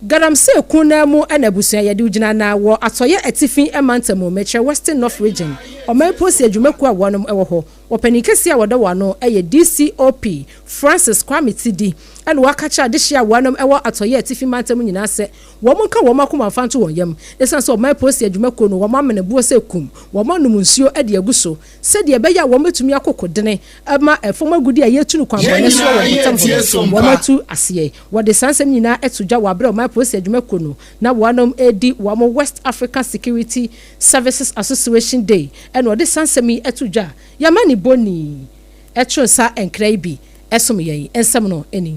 Galamsey ko no ara mu na abusua yɛde wo gyina na wɔ Atɔeɛ Atifi mantam mu, mekyerɛ Western North Region, ɔman polisi adwumakuo a wɔnom wɔ hɔ Ɔpanin kɛseɛ a wɔda wɔn ano yɛ DCOP Francis Kwame Tidi ɛna waka kyerɛ adehyeɛ a wɔnom wɔ Atɔeɛ Atifi mantam nyinaa sɛ wɔn nka wɔn akoma mfa nto wɔn yam ɛsiane sɛ ɔman polisi adwumakuo no wɔn amene boɔ sɛ kum wɔn anom nsuo de agu so sɛdeɛ ɛbɛyɛ a wɔn bɛtumi akɔ kodene ma fam agudeɛ a yɛtu no kwanbɔne soɔ wɔ mpɔtam hɔ no wɔn atu aseɛ. Wɔde saa nsɛm nyinaa to dwa wɔ aberɛ a ɔman polisi adwumakuo no na wɔnom redi wɔn West Africa Security Services Association Day na ɔde saa nsɛm yi to dwa. Yɛn amanebɔni to nsa nkra yi bi som yɛn. Nsɛm no ni.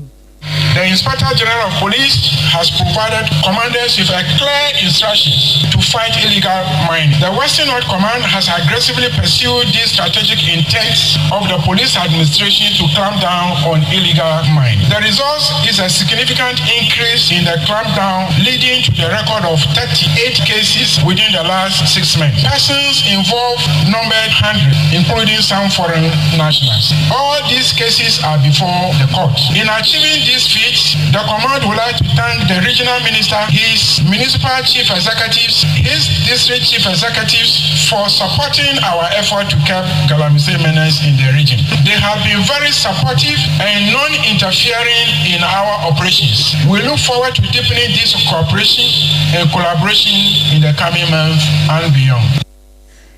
The Inspector General of Police has provided commanders with a clear instructions to fight illegal mining. The Western North Command has aggressively pursued this strategic intent of the police administration to clamp down on illegal mining. The result is a significant increase in the clampdown, leading to the record of 38 cases within the last six months. Persons involved numbered hundreds, including some foreign nationals. All these cases are before the court. In achieving this feat, the command would like to thank the regional minister, his municipal chief executives, his district chief executives for supporting our effort to curb Galamsey menace in the region. They have been very supportive and non-interfering in our operations. We look forward to deepening this cooperation and collaboration in the coming months and beyond.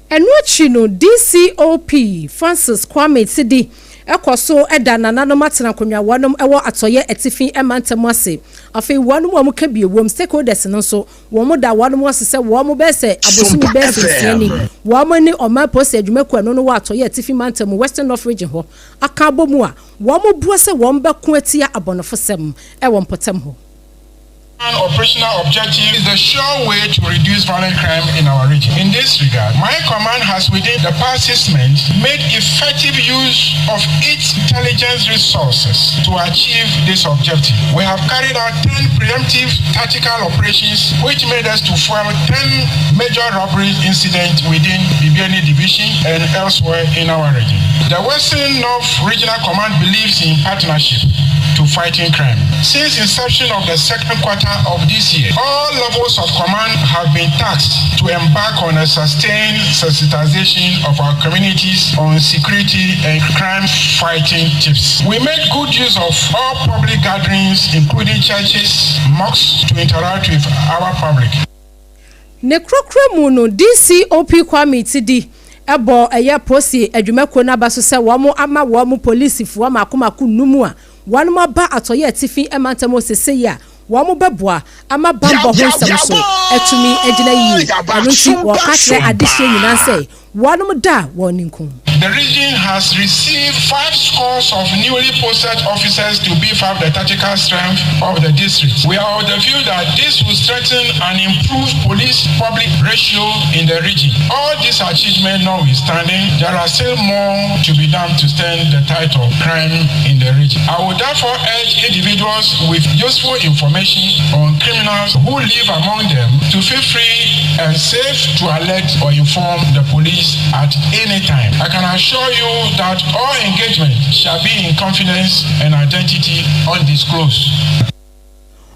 Ɛno akyi no, DCOP Francis Kwame Tidi kɔ so da nananom atenankonnwa wɔnom wɔ Atɔeɛ Atifi mantam ase. Afei wɔnom a wɔka bi wom, stakeholders, no nso, wɔn da wɔnom ase sɛ wɔn bɛyɛ sɛ abosome bɛyɛ sɛ nsia ni, wɔn ne Ɔman Polisi Adwumakuo a ɛno no wɔ Atɔeɛ Atifi mantam mu, Western North Region hɔ, aka abɔ mu a wɔn bua sɛ wɔn bɛko atia abɔnefosɛm wɔ mpɔtam hɔ. Operational objective is the sure way to reduce violent crime in our region. In this regard, my command has within the past six months made effective use of its intelligence resources to achieve this objective. We have carried out 10 preemptive tactical operations which made us to fuel 10 major robbery incidents within Bibiani Division and elsewhere in our region. The Western North Regional Command believes in partnership to fighting crime. Since inception of the second quarter of this year, all levels of command have been tasked to embark on a sustained sensitization of our communities on security and crime fighting tips. We make good use of all public gatherings, including churches, mosques, to interact with our public. Ne korɔkorɔ mu no, DCOP Kwame Tidi bɔɔ ɛyɛ Posi adwumakuo no aba so sɛ wɔn ama wɔn polisifoɔ mako mako nnum a wɔn aba Atɔeɛ Atifi mantam hɔ sesei a wɔn bɛboa ama banbɔ ho nsɛm so atumi agyina yie. Ɛno nti wɔka kyerɛ adehyeɛ nyinaa sɛ wɔn da wɔn nkum. the region has received five scores of newly posted officers to beef up the tactical strength of the district. We are of the view that this will strengthen and improve police-public ratio in the region. All these achievements notwithstanding, there are still more to be done to stem the tide of crime in the region. I would therefore urge individuals with useful information on criminals who live among them to feel free and safe to alert or inform the police at any time. I can assure you that all engagement shall be in confidence and identity undisclosed.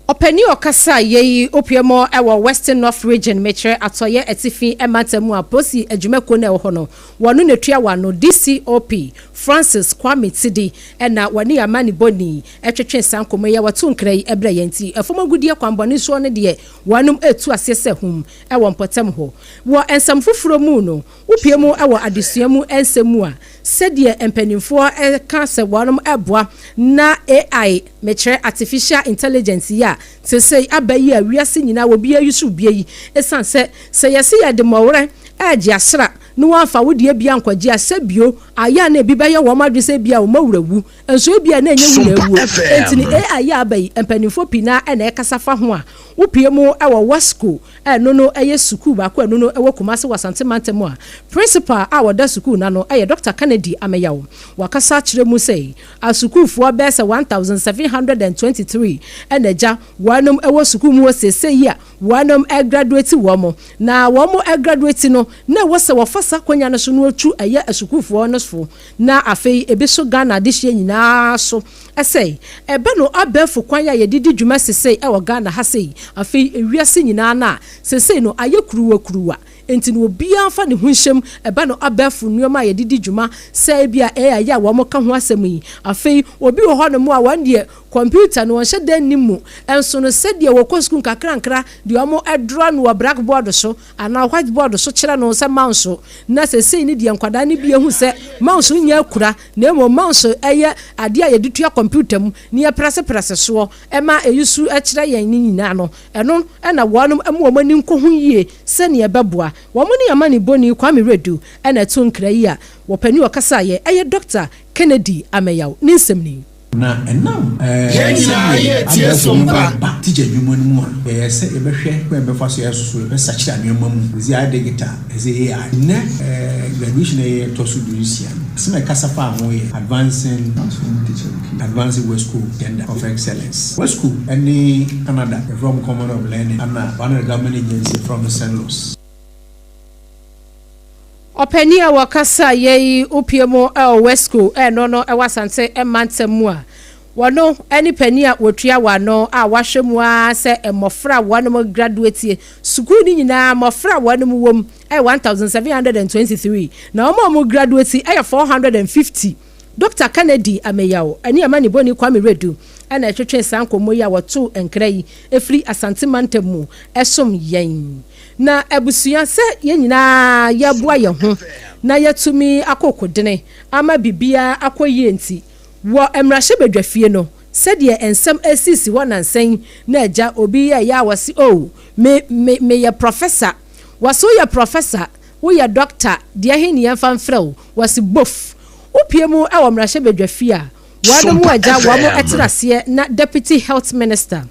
Ɔpanin a ɔkasa yɛ yi opue mu wɔ Western North Region, mekyerɛ Atɔeɛ Atifi Mantam mu a Polisi adwumakuo no a ɛwɔ hɔ no, wɔno na ɛtua wɔn ano, DCOP Francis Kwame Tidi na wɔne amanebɔni twetwee saa nkɔmmɔ yi a wɔto nkra yi brɛ yɛn nti fam agudeɛ kwammɔne soɔ no deɛ wɔnom retu aseɛ sɛ hum wɔ mpɔtam hɔ. Wɔ nsɛm foforɔ mu no, wopue mu wɔ adesua mu nsɛm mu a, sɛdeɛ mpanimfoɔ ka sɛ wɔnom boa na AI, mekyerɛ Artificial Intelligence yi a sesei aba yi a wiase nyinaa obiara use bie yi, ɛsiane sɛ sɛ yɛse yɛde mmɔwerɛ regye asra na wɔamfa wo deɛ bi ankɔgye a, sɛ bio ayɛ a na ebi bɛyɛ wɔn adwene sɛ ebia wɔn awura wu, nso ebia na ɛnyɛ wu na awuo. Enti no AI yi a aba yi, mpanimfoɔ pii no ara na ɛkasa fa ho a wopue mu wɔ WASCO a ɛno no yɛ sukuu baako a ɛno no wɔ Kumasi wɔ Asante mantam a Principal a ɔda sukuu no ano yɛ Dɔkta Kennedy Ameyaw. Wakasa akyerɛ mu sɛ asukuufoɔ bɛyɛ sɛ 1,723 na agya wɔnom wɔ sukuu mu hɔ seesei yi a wɔnom regraduate wɔn. Na wɔn regraduate no na ɛwɔ sɛ wɔfa saa akwanya no so na wɔtu ɛyɛ asukuufoɔ no fo na afei ebi so Ghana adehyeɛ nyinaa so sɛ ɛbɛ no abɛɛfo kwan a yɛde di dwuma sesei wɔ Ghana ha sei, afei ewiase nyinaa no a sesei no ayɛ kuruwa kuruwa enti no obiara mfa ne ho nhyɛm ɛba no abɛɛfo nnoɔma a yɛde di dwuma sɛ ebia AI a wɔn ka ho asɛm yi. Afei obi wɔ hɔ nom a wɔn deɛ kɔmputa no wɔnhyɛ da nnim mu nso no sɛdeɛ wɔkɔ sukuu nkakrankra deɛ wɔn draw no wɔ black board so anaa white board so kyerɛ no sɛ mouse na sesei no deɛ nkwadaa no bi ahu sɛ mouse nyɛ akura na mmom mouse yɛ adeɛ a yɛde tua kɔmputa mu na yɛprɛseprɛse soɔ ma ɛyi su kyerɛ yɛn no nyinaa no, ɛno na wɔnom ma wɔn ani nkɔ ho yie sɛdeɛ ɛbɛboa wɔn ne amanebɔni Kwame Wiredu na ɛto nkra yi a wɔpanin ɔkasaeɛ ɛyɛ Dɔkta Kennedy Ameyaw ne nsɛm ni. Na ɛnam Yɛn nyinaa sɛdeɛ yɛ tie abɛɛfo so nneɛma mpa. ba tikya nnwuma no mu a, yɛyɛ sɛ yɛbɛhwɛ kwan a yɛbɛfa so yɛsoso yɛbɛsakyera nneɛma mu. Ɛsɛ ayɛ digital, ɛsɛ AI. Nnɛ graduation a ɛyɛ ɛtɔ so dunsia no, asɛm a ɛkasa faa ho yɛ Advancing Advancing WESCO Agenda of Excellence. WESCO ne Canada, yɛfrɛ wɔn Common of Learning, ɛna one of the government agency yɛfrɛ wɔn CENDLOS. Ɔpanin a wɔkasa yɛ yi wopue mu wɔ WESCO ɛno no ɛwɔ Asante mantam mu a wɔno ne panin a wɔtua wɔn ano a wɔahwɛ mu ara sɛ mmɔfra a wɔnom graduate sukuu no nyinaa mmɔfra a wɔnom wɔ mu ɛyɛ 1723 na wɔn a wɔn graduate ɛyɛ 450. Dɔkta Kennedy Ameyaw ne amanibɔni Kwame Redu na ɛtwetwee saa nkɔmmɔ yi a wɔtoo nkra yi firi Asante mantam mu som yɛn. Na abusua sɛ yɛn nyinaa yɛboa yɛn ho na yɛatumi akɔ kodene ama biribiara akɔ yie nti, wɔ mmarahyɛbadwafie no, sɛdeɛ nsɛm resisi hɔ nnansa yi na agya obi yɛeɛ a wɔse oh me me meyɛ professor, wɔse woyɛ professor, woyɛ doctor, deɛ he ne yɛmfa mfrɛ wo, wɔse bof. Wopue mu wɔ mmarahyɛbadwafie a, wɔnom Sompa agya wɔn FM. tena aseɛ na Deputy Health Minister,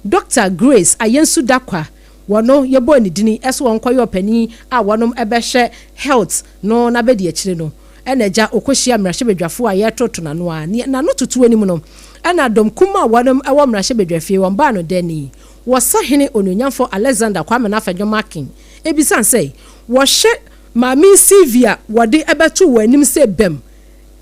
Doctor Grace Ayensu Darkwa, Wɔno yɛbɔɔ ne dini sɛ ɔnkɔyɛ ɔpanin a wɔnom bɛhwɛ health no n'abɛdiakyire no, ɛna agya ɔkɔhyia mmarahyɛbadwafoɔ a yɛretoto n'ano a neɛ n'ano toto anim no, ɛna dɔm kumaa a wɔnom wɔ mmarahyɛbadwafie wɔn baa no dɛn ni? Wɔ sahene onuonyamfoɔ Alexander Kwame Nafedwo Makin ɛbisane sɛ wɔhwɛ maame yi CV a wɔde bɛto wɔn anim sɛ bɛm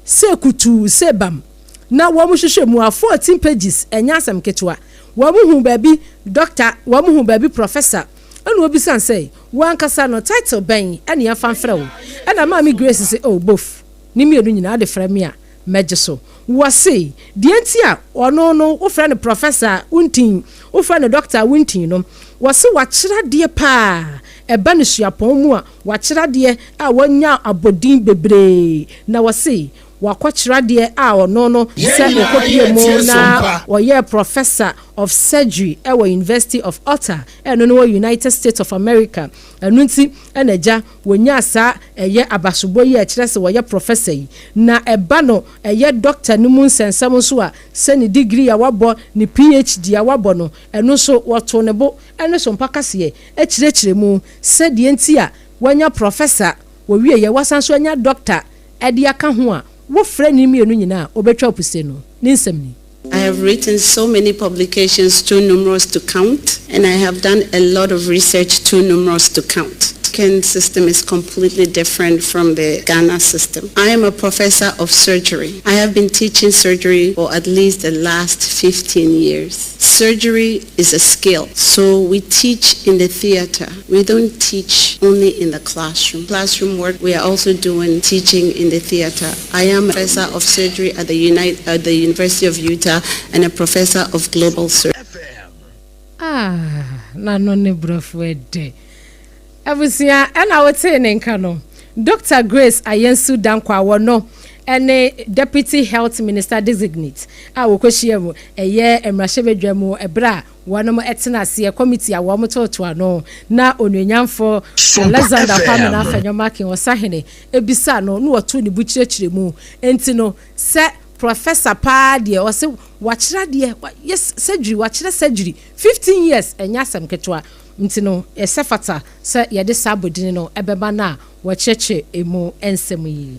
sɛ kutuu sɛ bam na wɔn hwehwɛ mu a 14 pages ɛnyɛ asɛm ketewa. Wɔn huu baabi Doctor, wɔn huu baabi Professor. Ɛna wɔbisa no sɛ, Wo ankasa no, title bɛn na yɛmfa mfrɛ wo? Ɛna Maame Grace se, Oh, both. Ne mmienu nyinaa de frɛ me a, mɛgye so. Wɔse, deɛ nti a ɔno no wofrɛ no Professor a wontin, wofrɛ no Doctor a wontin no, wɔse wakyerɛ adeɛ paa. Ɛba no suapɔn mu a, wakyerɛ adeɛ a wanya abɔdin bebree. Na wɔse wakɔkyerɛ adeɛ a ɔno no Yɛn sɛ nyinaa ɔkɔpue mu yɛretie na Sompa. ɔyɛɛ Professor of Surgery wɔ University of Utah, ɛno no wɔ United States of America. Ɛno nti na agya wɔnyaa saa ɛyɛ abasobɔ yi a ɛkyerɛ sɛ wɔyɛ Professor yi. Na ɛba no ɛyɛ Doctor no mu nsɛnsɛm nso a, sɛ ne degree a wabɔ, ne PhD a wabɔ no, ɛno nso wɔtoo ne bo ne so mpa kaseɛ kyerɛkyerɛ mu sɛ deɛ nti a wanya Professor, wɔwieɛ wasan nso anya Doctor de aka ho a, wofrɛ ne mmienu nyinaa a, ɔbɛtwa wo puse no. Ne nsɛm ni. I have written so many publications too numerous to count, and I have done a lot of research too numerous to count. American system is completely different from the Ghana system. I am a professor of surgery. I have been teaching surgery for at least the last 15 years. Surgery is a skill. So we teach in the theater. We don't teach only in the classroom. Classroom work, we are also doing teaching in the theater. I am a professor of surgery at the, Unite, at the University of Utah and a professor of global surgery. Ah, n'ano ne borɔfo ɛdɛ. Abusua, ɛna wotee ne nka no. Dr. Grace Ayensu Dankwa wɔ no ɛne Deputy Health Minister Designate a wɔkɔhyia mu ɛyɛ mmarahyɛbadwa mu ɛberɛ a wɔnom ɛtena aseɛ committee a wɔn toto ano na onuonyamfo Alexander Kwame Afenyo-Markin ɔsahene ebisa no na wɔto ne bu kyerɛkyerɛ mu. Nti no sɛ professor paa deɛ, ɔsɛ wakyerɛ adeɛ, yes, surgery, wakyerɛ surgery 15 years, ɛnyɛ asɛm ketewa. Nti no ɛsɛ fata sɛ yɛde saa abɔdini no ɛbɛba no a wɔkyerɛkyerɛ emu nsɛm yi.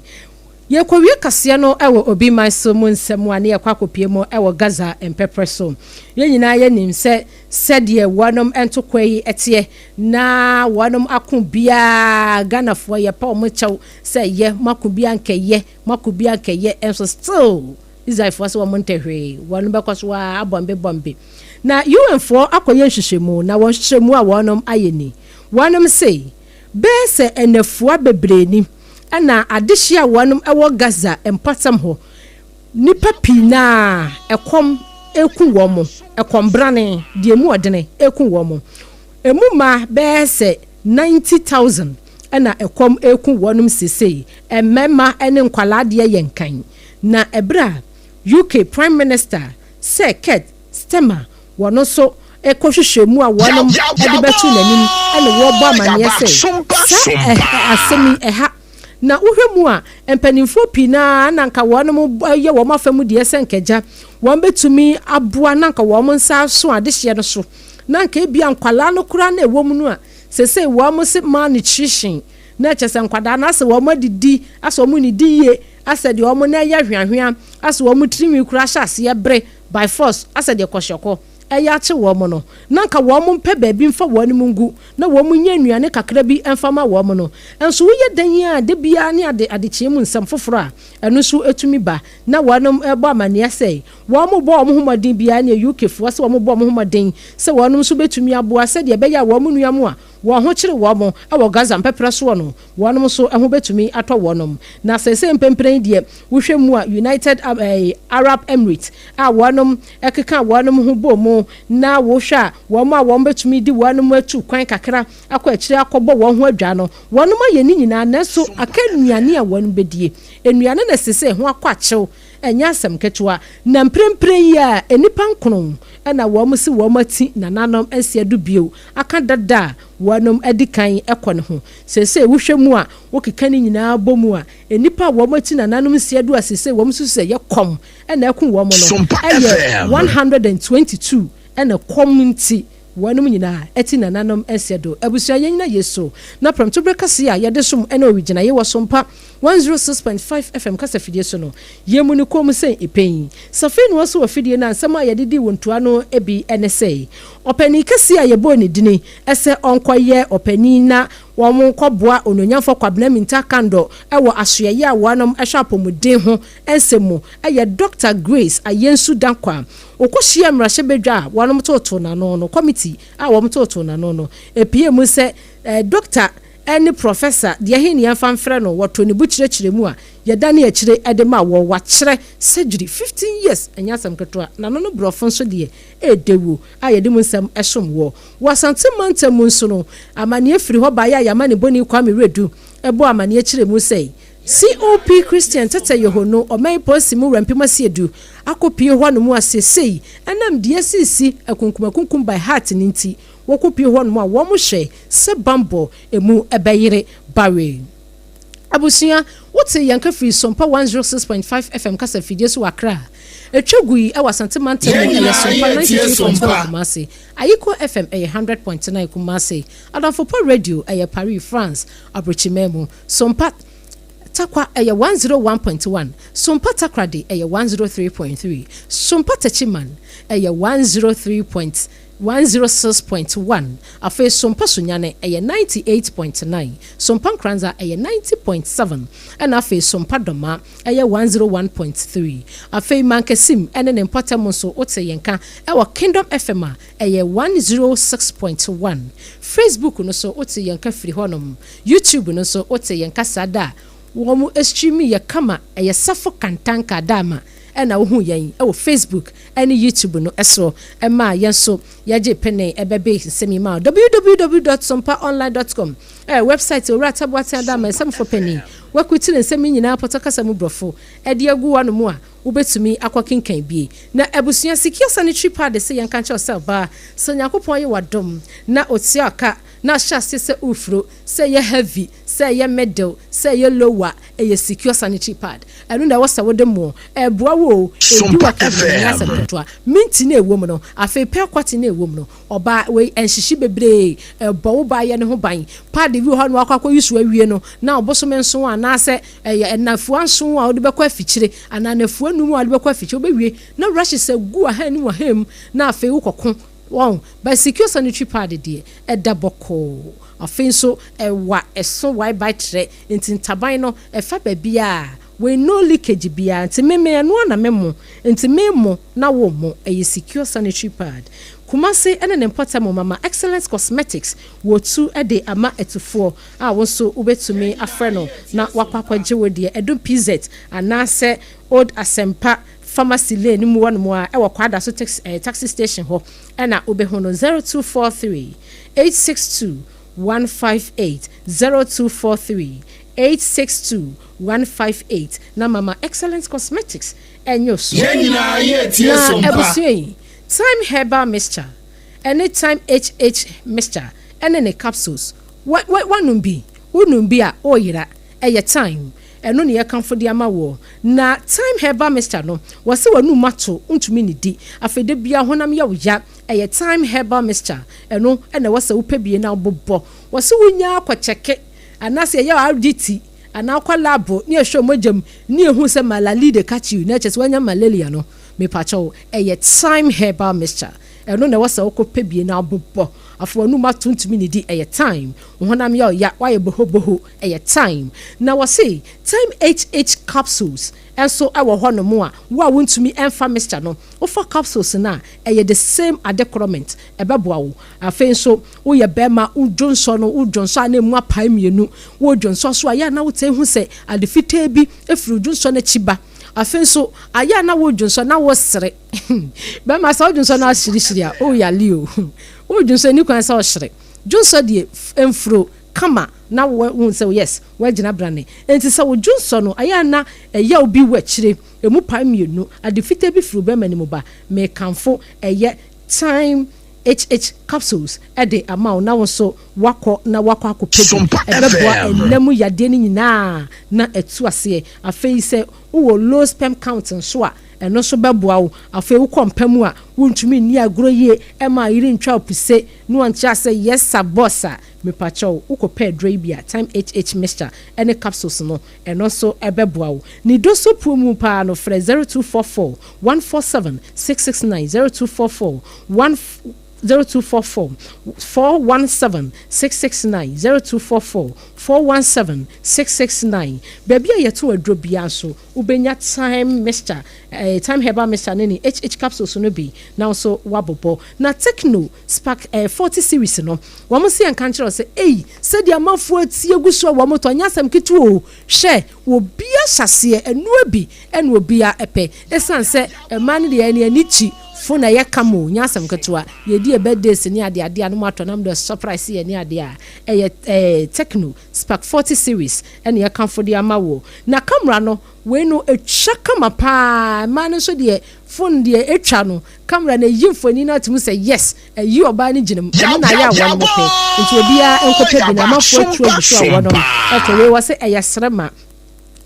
Yɛkɔwie kaseɛ no wɔ obi man so mu nsɛm a ne yɛkɔ akɔpie mu wɔ Gaza mpɛprɛ so. Yɛn nyinaa yɛnim sɛ sɛdeɛ wɔnom ntokwa yi teɛ na wɔnom ako biara, Ghanafoɔ yɛpɛ wɔn kyɛw sɛ yɛ mako bi ankɛyɛ mako bi ankɛyɛ, nso still Israelfoɔ sɛ wɔn ntɛ hwee, wɔnom bɛkɔ so a abɔmbe bɔmbe. Na UN foɔ akɔyɛ nhwehwɛmu, na wɔn nhwehwɛmu a wɔnom ayɛ ni, wɔnom se bɛyɛ sɛ ɛnɛfoa bebree ni ɛna adehye a wɔnom ɛwɔ Gaza mpɔtam hɔ, nipa pii naa ɛkɔm eku wɔn mo, ɛkɔm brane deɛ mu ɔdene eku wɔn mo. Emu ma bɛyɛ sɛ 90,000 ɛna ɛkɔm eku wɔnom sesei. Mmarima ɛne nkwalaa deɛ yɛ nkan. Na ɛberɛ a UK Prime Minister Sir Keir Starmer wɔn nso ɛkɔhwehwɛ mu a wɔnom ɛde bɛto n'anim ɛna wɔrebɔ amanneɛ sɛ saa asɛm yi ɛha na wohwɛ mu a, mpanimfoɔ pii naa na nka wɔnom yɛ wɔn afa mu deɛ sɛ nkagya wɔn bɛtumi aboa na nka wɔn nsa so adehyeɛ no so, na nka ebia nkwalaa no koraa na ɛwɔ mu no a sese wɔn se malnutrition na kyɛ sɛ nkwadaa no asɛ wɔn adidi, asɛ wɔn nidi yie, asɛ deɛ wɔn na ɛyɛ hweahwea, asɛ wɔn tirinwi koraa hyɛ aseɛ bere by force, asɛ deɛ kɔhyɛkɔ ɛyɛ akye wɔn no, na nka wɔn mpɛ baabi mfa wɔn mu ngu na wɔn nyɛ nnuane kakra bi mfa ma wɔn no. Nso woyɛ dan yi a, de biara ne ade adekyee mu nsɛm foforɔ a ɛno nso etumi ba na wɔn ɛbɔ amaneɛ sɛ wɔn bɔ wɔn ho mmɔden biara ne UK foɔ sɛ wɔn bɔ wɔn ho mmɔden sɛ wɔn nso bɛtumi aboa sɛdeɛ ɛbɛyɛ a wɔn nua mu a wɔn ho kyerɛ wɔn wɔ Gaza mpɛprɛ soɔ no, wɔn nso ho bɛtumi atɔ wɔn. Na sɛsɛ mpempren deɛ, wohwɛ mu a, United Arab Emirates a wɔn ɛkeka wɔn ho bɔ mu, na wohwɛ a wɔn a wɔn bɛtumi di wɔn atu kwan kakra akɔ akyire akɔbɔ wɔn ho adwa no, wɔn ayɛ ne nyinaa, nanso aka nnuane a wɔn bɛdie, nnuane na sɛsɛ ho akɔ akyɛw, ɛnyɛ asɛm ketewa. Na mprempren yi a nnipa nkron ɛna wɔn si wɔn ati nananom nsia do bio aka dada a wɔn adi kan ɛkɔ ne ho. Sɛsɛ wohwɛ mu a, wokeka ne nyinaa bɔ mu a, nnipa a wɔn ati nananom nsia do a sɛsɛ wɔn nso sɛ yɛ kɔm ɛna ɛko wɔn no ɛyɛ 122, ɛna kɔm nti wɔnom nyinaa ɛti nananom nsia do. Abusua, yɛn nyina yɛ so na prɛmtoberɛ kɛseɛ a yɛde som ɛna owigyina yɛwɔ Sompa 106.5 FM kasa fidie so no, yɛn mu no kɔn mu sɛ ɛpɛn safei na wɔso wɔ fidie no a nsɛm a yɛde di wɔn ntoa no bi ne sɛ ɔpanin kɛseɛ a yɛbɔɔ ne dini ɛsɛ ɔnkɔyɛ ɔpanin na wɔn nkɔboa Onuonyamfo Kwabena Mintah Akandoh ɛwɔ asoɛyɛ a wɔnom ɛhwɛ apɔmuden ho nsɛm mu ɛyɛ Dr Grace Ayensu Dankwa. Ɔkɔhyia mmarahyɛbadwa a wɔnom tototo n'ano no, committee a wɔn tototo n'ano no, epie mu sɛ doctor. ne Professor deɛ he ne yɛmfa mfrɛ no, wɔtoo ne bo kyerɛkyerɛ mu a yɛdane akyire de ma wɔ, wakyerɛ surgery 15 years ɛnyɛ asɛm ketewa, n'ano no borɔfo nso deɛ ɛɛdɛ wuo a yɛde mu nsɛm som wɔ. Wɔ Asante mantam mu nso no, amaneɛ firi hɔ baeɛ a yɛamanebɔni Kwame Wiredu bɔɔ amaneɛ kyerɛ mu sɛ, COP Christian Tete Yohono, ɔman polisi mu wura mpem asiedu akɔpue hɔnom a seesei ɛnam deɛ asisi akunkumakunkum by heart no nti wɔkɔpue hɔnom a wɔhwɛ sɛ bammɔ ɛmu bɛyere Barry. Abusua, wotee yɛn nka firii Sompa 106.5 FM kasa fidie so wɔ Accra. Ɛtwa gui wɔ Asante mantam mu Yɛn ɛyɛ nyinaa Sompa yɛretie 93.1 Sompa. Kumasi. Ayiko FM ɛyɛ 100.9 Kumasi. Adamfo Pa Radio ɛyɛ Paris, France abrokyiman mu. Sompa Tarkwa ɛyɛ 101.1, Sompa Takoradi ɛyɛ 103.3, Sompa Techiman ɛyɛ 103.106.1, afei Sompa Sunyani ɛyɛ 98.9, Sompa Nkoranza ɛyɛ 90.7 ɛna afei Sompa Dɔma ɛyɛ 101.3. Afei Mankasim ɛne ne mpɔtam nso wote yɛn nka ɛwɔ Kingdom FM a ɛyɛ 106.1. Facebook no so wote yɛn nka firi hɔnom. YouTube no nso wote yɛn nka saa da a wɔn stream yɛ kama ɛyɛ Safo Kantanka Adama ɛna wohu yɛn ɛwɔ Facebook ɛne YouTube no ɛso ɛma yɛn nso yɛgye pene ɛbɛbe nsɛm yi ma www dot sompaonline dot com ɛyɛ website Owura Taboaten Adama nsɛmfo panin wakutiri nsɛm yi nyinaa pɔtɔ kasa mu brɔfo ɛde agu hɔnom a wobɛtumi akɔ kenkan bi. Na abusua Secure Sanitary Pad se yɛnka nkyerɛ wo sɛ ɔbaa sɛ Onyankopɔn ayɛ wo adom na otua ka na ahyɛ aseɛ sɛ wofuro, sɛ ɛyɛ heavy, sɛ ɛyɛ middle, sɛ ɛyɛ lower, ɛyɛ secure sanitary pad. Ɛno na ɛwɔ sɛ wode moɔ. Ɛboa wo o, ɛdi wo Sompa akɛntɛn, ɛnyɛ asɛm FM. ketewa. Minti no a ɛwɔ mu no, afei pearl cotton no a ɛwɔ mu no, ɔbaa, wei ɛnhyehye bebree, ɛbɔ wo baayɛ no ho ban. Pad bi wɔ hɔ a na wakɔ akɔyi so awie no, na ɔbosome nson anaasɛ ɛyɛ nnafua nson a wode bɛkɔ afikyire, anaa nnafua num a wode bɛkɔ afikyire, wobɛwie na rashes agu ahanim ahamu, na afei wokɔko. Wɔn but secure sanitary pad deɛ ɛda bɔkɔɔ. Afei nso ɛwa ɛso wae bae trɛ nti ntaban no ɛfa baabiaa wei no leakage biaa nti me me ɛno ara na me mo nti me mo na wo mo ɛyɛ secure sanitary pad. Kumasi ɛne ne mpɔtam mama Excellence Cosmetics wɔ tu de ama atufoɔ a wo nso wobɛtumi afrɛ no na wakɔ akɔgye wo deɛ Adum PZ anaasɛ Old Asɛmpa Pharmacy Lane no mu hɔnom a ɛwɔ Kwadaso taxi station hɔ na wobɛhu no 0243 862 158 0243 862 158 na mama Excellent Cosmetics ɛnyɛ osuo. Yɛn nyinaa yɛ tie Na sompa. abusua yi, Thyme Herbal Mixture ɛne Thyme HH Mixture ɛne ne capsules, wa wa wanom bi? Wonom bi a, woyera. Ɛyɛ thyme. Ɛno ne yɛkamfo de ama woɔ. Na thyme herbal mixture no, wɔse w'anum ato, wontumi nnidi. Afei da biara honam yɛ wo ya, ɛyɛ thyme herbal mixture. Ɛno na ɛwɔ sɛ wopɛ bie na wobobɔ. Wɔse wonya kɔ kyɛke anaasɛ yɛyɛ wo RDT anaa wokɔ lab ne yɛhwɛ wo mogya mu ne yɛhu sɛ malali de catch you na kyerɛ sɛ woanya malaria no, mepakyɛw, ɛyɛ thyme herbal mixture. Ɛno na ɛwɔ sɛ wokɔ pɛ bie na wobobɔ. Afei w'anum ato ntumi nnidi, ɛyɛ thyme. Wo honam yɛ ɔya, woayɛ bohoboho, ɛyɛ thyme. Na wɔse thyme HH capsules nso wɔ hɔnom a, wo a wontumi mfa mixture no, wofa capsules no a, ɛyɛ the same ade korɔ mint, ɛbɛboa wo. Afei nso woyɛ barima, wo dwonsɔ no, wo dwonsɔ a na ɛmu apae mmienu, wo dwonsɔ nso a, ɛyɛ a na wotaa hu sɛ ade fitaa bi firi wo dwonsɔ no akyi ba. Afei nso, ayɛ a na wo dwonsɔ na wosere. Bɛrima sɛ wodwonsɔ na ahyirihyiri a, woyale o. Wodwonsɔ nni kwan sɛ ɔhyere. Dwonsɔ deɛ mfuro kama na wohu sɛ yes, woagyina brane. Enti sɛ wo dwonsɔ no, ayɛ a na ɛyaw bi wɔ akyire, ɛmu pae mmienu, ade fitaa bi firi wo bɛrima no mu ba. Mekamfo ɛyɛ Thyme HH capsules de ama wo na wo nso woakɔ na woakɔ akɔpɛ bi. Sompa Ɛbɛboa FM. ɛnna mu yadeɛ no nyinaa na atu aseɛ. Afei sɛ wowɔ low sperm count nso a, ɛno nso bɛboa wo. Afei wokɔ mpa mu a, wontumi nni agorɔ yie, ɛmma yere ntwa wo puse na wankyerɛ sɛ yes sir boss a, mepakyɛw, wokɔpɛ aduro yi bi a, Thyme HH mixture ne capsules no, ɛno nso bɛboa wo. Ne doso puo mu paa no, frɛ 0244 147 669, 0244 1 0244 417 669, 0244 417 669. Baabi a yɛtɔn aduro biara nso, wobɛnya Thyme mixture, eh, Thyme herbal mixture ne ne HH capsules no bi na wo nso woabobɔ. Na Tecno Spark eh, 40 series no, wɔn se yɛnka nkyerɛ wo sɛ, ei, sɛdeɛ amanfoɔ atie gu so a wɔtɔ, ɛnyɛ asɛm ketewa o, hwɛ, obia hyɛ aseɛ, ɛnoa bi ɛna obia pɛ, ɛsiane sɛ mmaa no deɛ yɛn ani kyi fo na ɛyɛ kama o, nyɛ asɛm ketewa, yɛdi yɛ birthdays ne adeade a na moatɔ na mode surprise yɛn ne adeɛ a, ɛyɛ eh, Tecno Spark 40 series ɛna yɛkamfo de ama wo. Na camera no, wei no ɛtwa kama paa, mmaa no nso deɛ phone deɛ ɛtwa no, camera no ɛyi mfoni no ato mu sɛ yes, ɛyi ɔbaa no gyina mu, ɛno na ayɛ a wɔnom pɛ, nti obiara nkɔpɛ bi na amanfoɔ atu agu so a wɔnom ɛtɔ wei, wɔse ɛyɛ serema.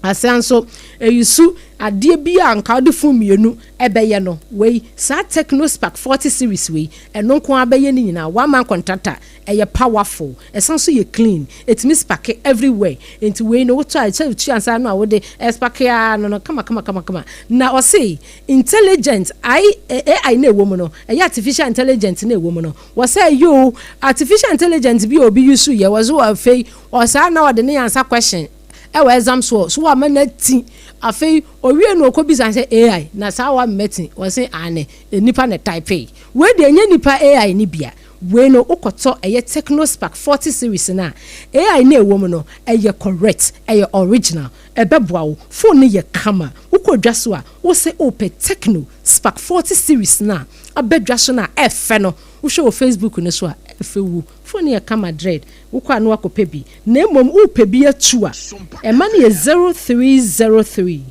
Asan nso ɛyi su adeɛ bi a nka wode phone mmienu ɛbɛyɛ no, wei saa Tecno Spark 40 series wei, ɛno nko ara bɛyɛ ne nyinaa, one man contractor, ɛyɛ powerful, ɛsan nso yɛ clean, ɛtumi sparke everywhere, nti wei no wotɔ a sɛ wotua nsa ano a wode ɛsparke ara no no kama kama kama kama. Na ɔse intelligent I AI no a ɛwɔ mu no, ɛyɛ artificial intelligent no a ɛwɔ mu no, wɔsɛ ɛyɛ o, artificial intelligent bi a obi use yɛ, wɔse afei ɔsaa na ɔde ne ansa question ɛwɔ exam soɔ, so wama no ati, afei owie no ɔkɔbisa sɛ AI na saa wama mati, wɔse aane, nipa na type wei deɛ ɛnyɛ nipa AI no bia. Wei no wokɔtɔ ɛyɛ Tecno Spark 40 series no a, AI no a ɛwɔ mu no ɛyɛ correct, ɛyɛ original, ɛbɛboa wo. Phone no yɛ kama. Wokɔ dwa so a, wose wopɛ Tecno Spark 40 series no a aba dwa so no a ɛfɛ no, wohwɛ wɔ Facebook no so a, ɛfɛ wu. Phone no yɛ kama dread. Wokɔ a na woakɔpɛ bi. Na mmom wopɛ bi atu a, ɛma no yɛ 0303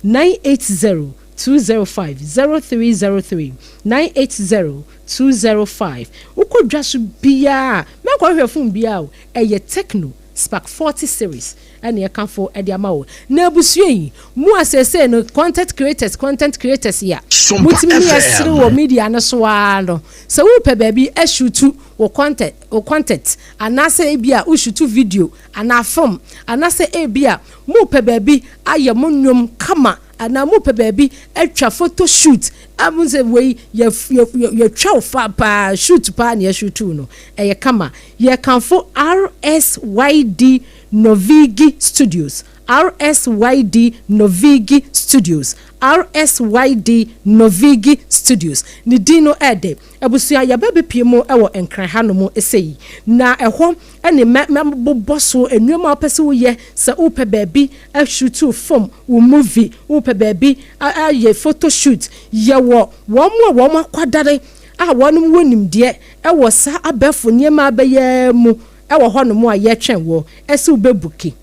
980 205, 0303 980 205. Wokɔ dwa so biara a, mɛnkɔhwehwɛ phone biara o, ɛyɛ Tecno Spark 40 series ɛne ɛkamfo ɛde ama wo. Na abusua yi, mu a seesei no content creators, content creators yi a, motumi ne yɛsere wɔ media no so ara no, sɛ wopɛ baabi ashoot wo content, wo content, anaasɛ ebi a woshoot video anaa film, anaasɛ ebi a mopɛ baabi ayɛ mo nnwom kama, anaa mopɛ baabi atwa photo shoot, amu sɛ wei yɛtwa wo fa paa, shoot paa na yɛshoot no, ɛyɛ kama. Yɛkamfo RSYD Novigi Studios, RSYD Novigi Studios, RSYD Novigi Studios. Ne din no ɛɛdɛ. Abusua, yɛbɛ bɛpie mu ɛwɔ Nkran ha nom ɛsɛ na ɛhɔ ɛne mɛbobɔ so nneɛma a wopɛ sɛ woyɛ, sɛ wopɛ baabi ashoot film, wo movie, wopɛ baabi ayɛ photo shoot, yɛwɔ wɔn mu a wɔn akwadare a wɔn wɔ nimdeɛ ɛwɔ saa abɛɛfo nneɛma abɛyɛ mu ɛwɔ hɔnom a yɛtwɛn wɔ ɛsɛ wobɛbook.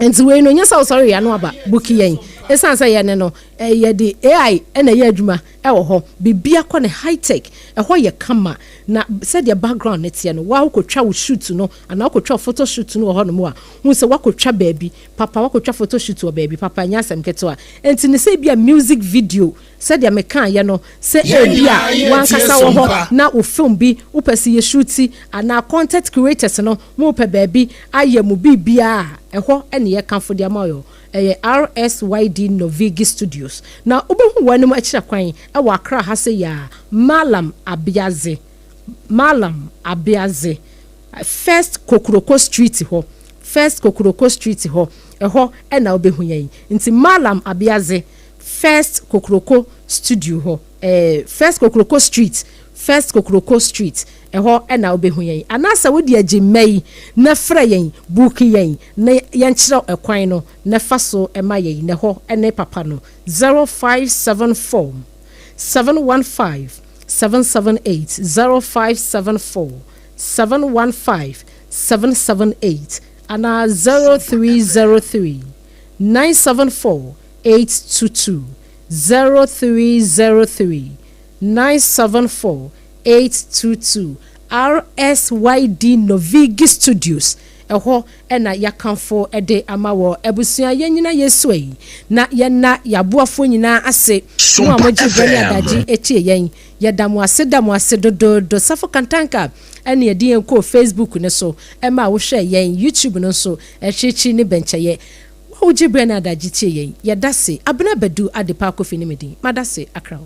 Nti wei no nyɛ sɛ wosɔre yɛ ano aba, book yɛn, ɛsiane sɛ yɛne no yɛde AI ɛna ɛyɛ adwuma ɛwɔ hɔ, biribia kɔ ne high tech, ɛhɔ yɛ kama. Na sɛdeɛ background ne teɛ no, waa wokɔtwa wo shoot no anaa wokɔtwa photo shoot no wɔ hɔnom a, hu sɛ wakɔtwa baabi papa, wakɔtwa photo shoot wɔ baabi papa, nyɛ asɛm ketewa. Nti ne sɛ bi a music video, sɛdeɛ mekaeɛ no, sɛ ebi a wankasa wɔ hɔ na wo film bi wopɛ sɛ yɛ shoot, anaa content creators no mopɛ baabi ayɛ mo biribiaa, ɛhɔ ɛne yɛkamfo de ama yɛ. Ɛyɛ RSYD Novigi Studios na wobɛhu wɔn anim akyerɛ kwan ɛwɔ Accra ha sɛ yɛ Malam Abiaze, Malam Abiaze, First Kokuroko Street hɔ, First Kokuroko Street hɔ, ɛhɔ ɛna wobɛhu yɛn. Nti Malam Abiaze, First Kokuroko Studio hɔ, First Kokuroko Street, First Kokuroko Street, ɛhɔ ɛna wobɛhu yɛn. Anaasɛ wode agye mma yi na frɛ yɛn, book yɛn na yɛnkyerɛw ɛkwan no na fa so ɛma yɛn, na ɛhɔ ɛne papa no 0574 715 778, 0574 715 778 anaa 0303 974 822, 0303 974 822. RSYD Novigi Studios, ɛhɔ ɛna yɛakamfo ɛde ama wɔ. Abusua, yɛn nyina yɛsua yi na yɛna yɛaboafoɔ nyinaa ase, mo a mogye berɛ ne adagye etie yɛn, yɛda mo ase, da mo ase dodoodo. Safo Kantanka ɛne yɛde yɛn kɔɔ Facebook ne so ɛma a wohwɛ yɛn YouTube no nso, akyirikyiri ne bɛnkyɛyɛ, wo a wogye berɛ ne adagye tie yɛn, yɛda se. Abena Badu Adepa Akofi ne me din, mada se akraw.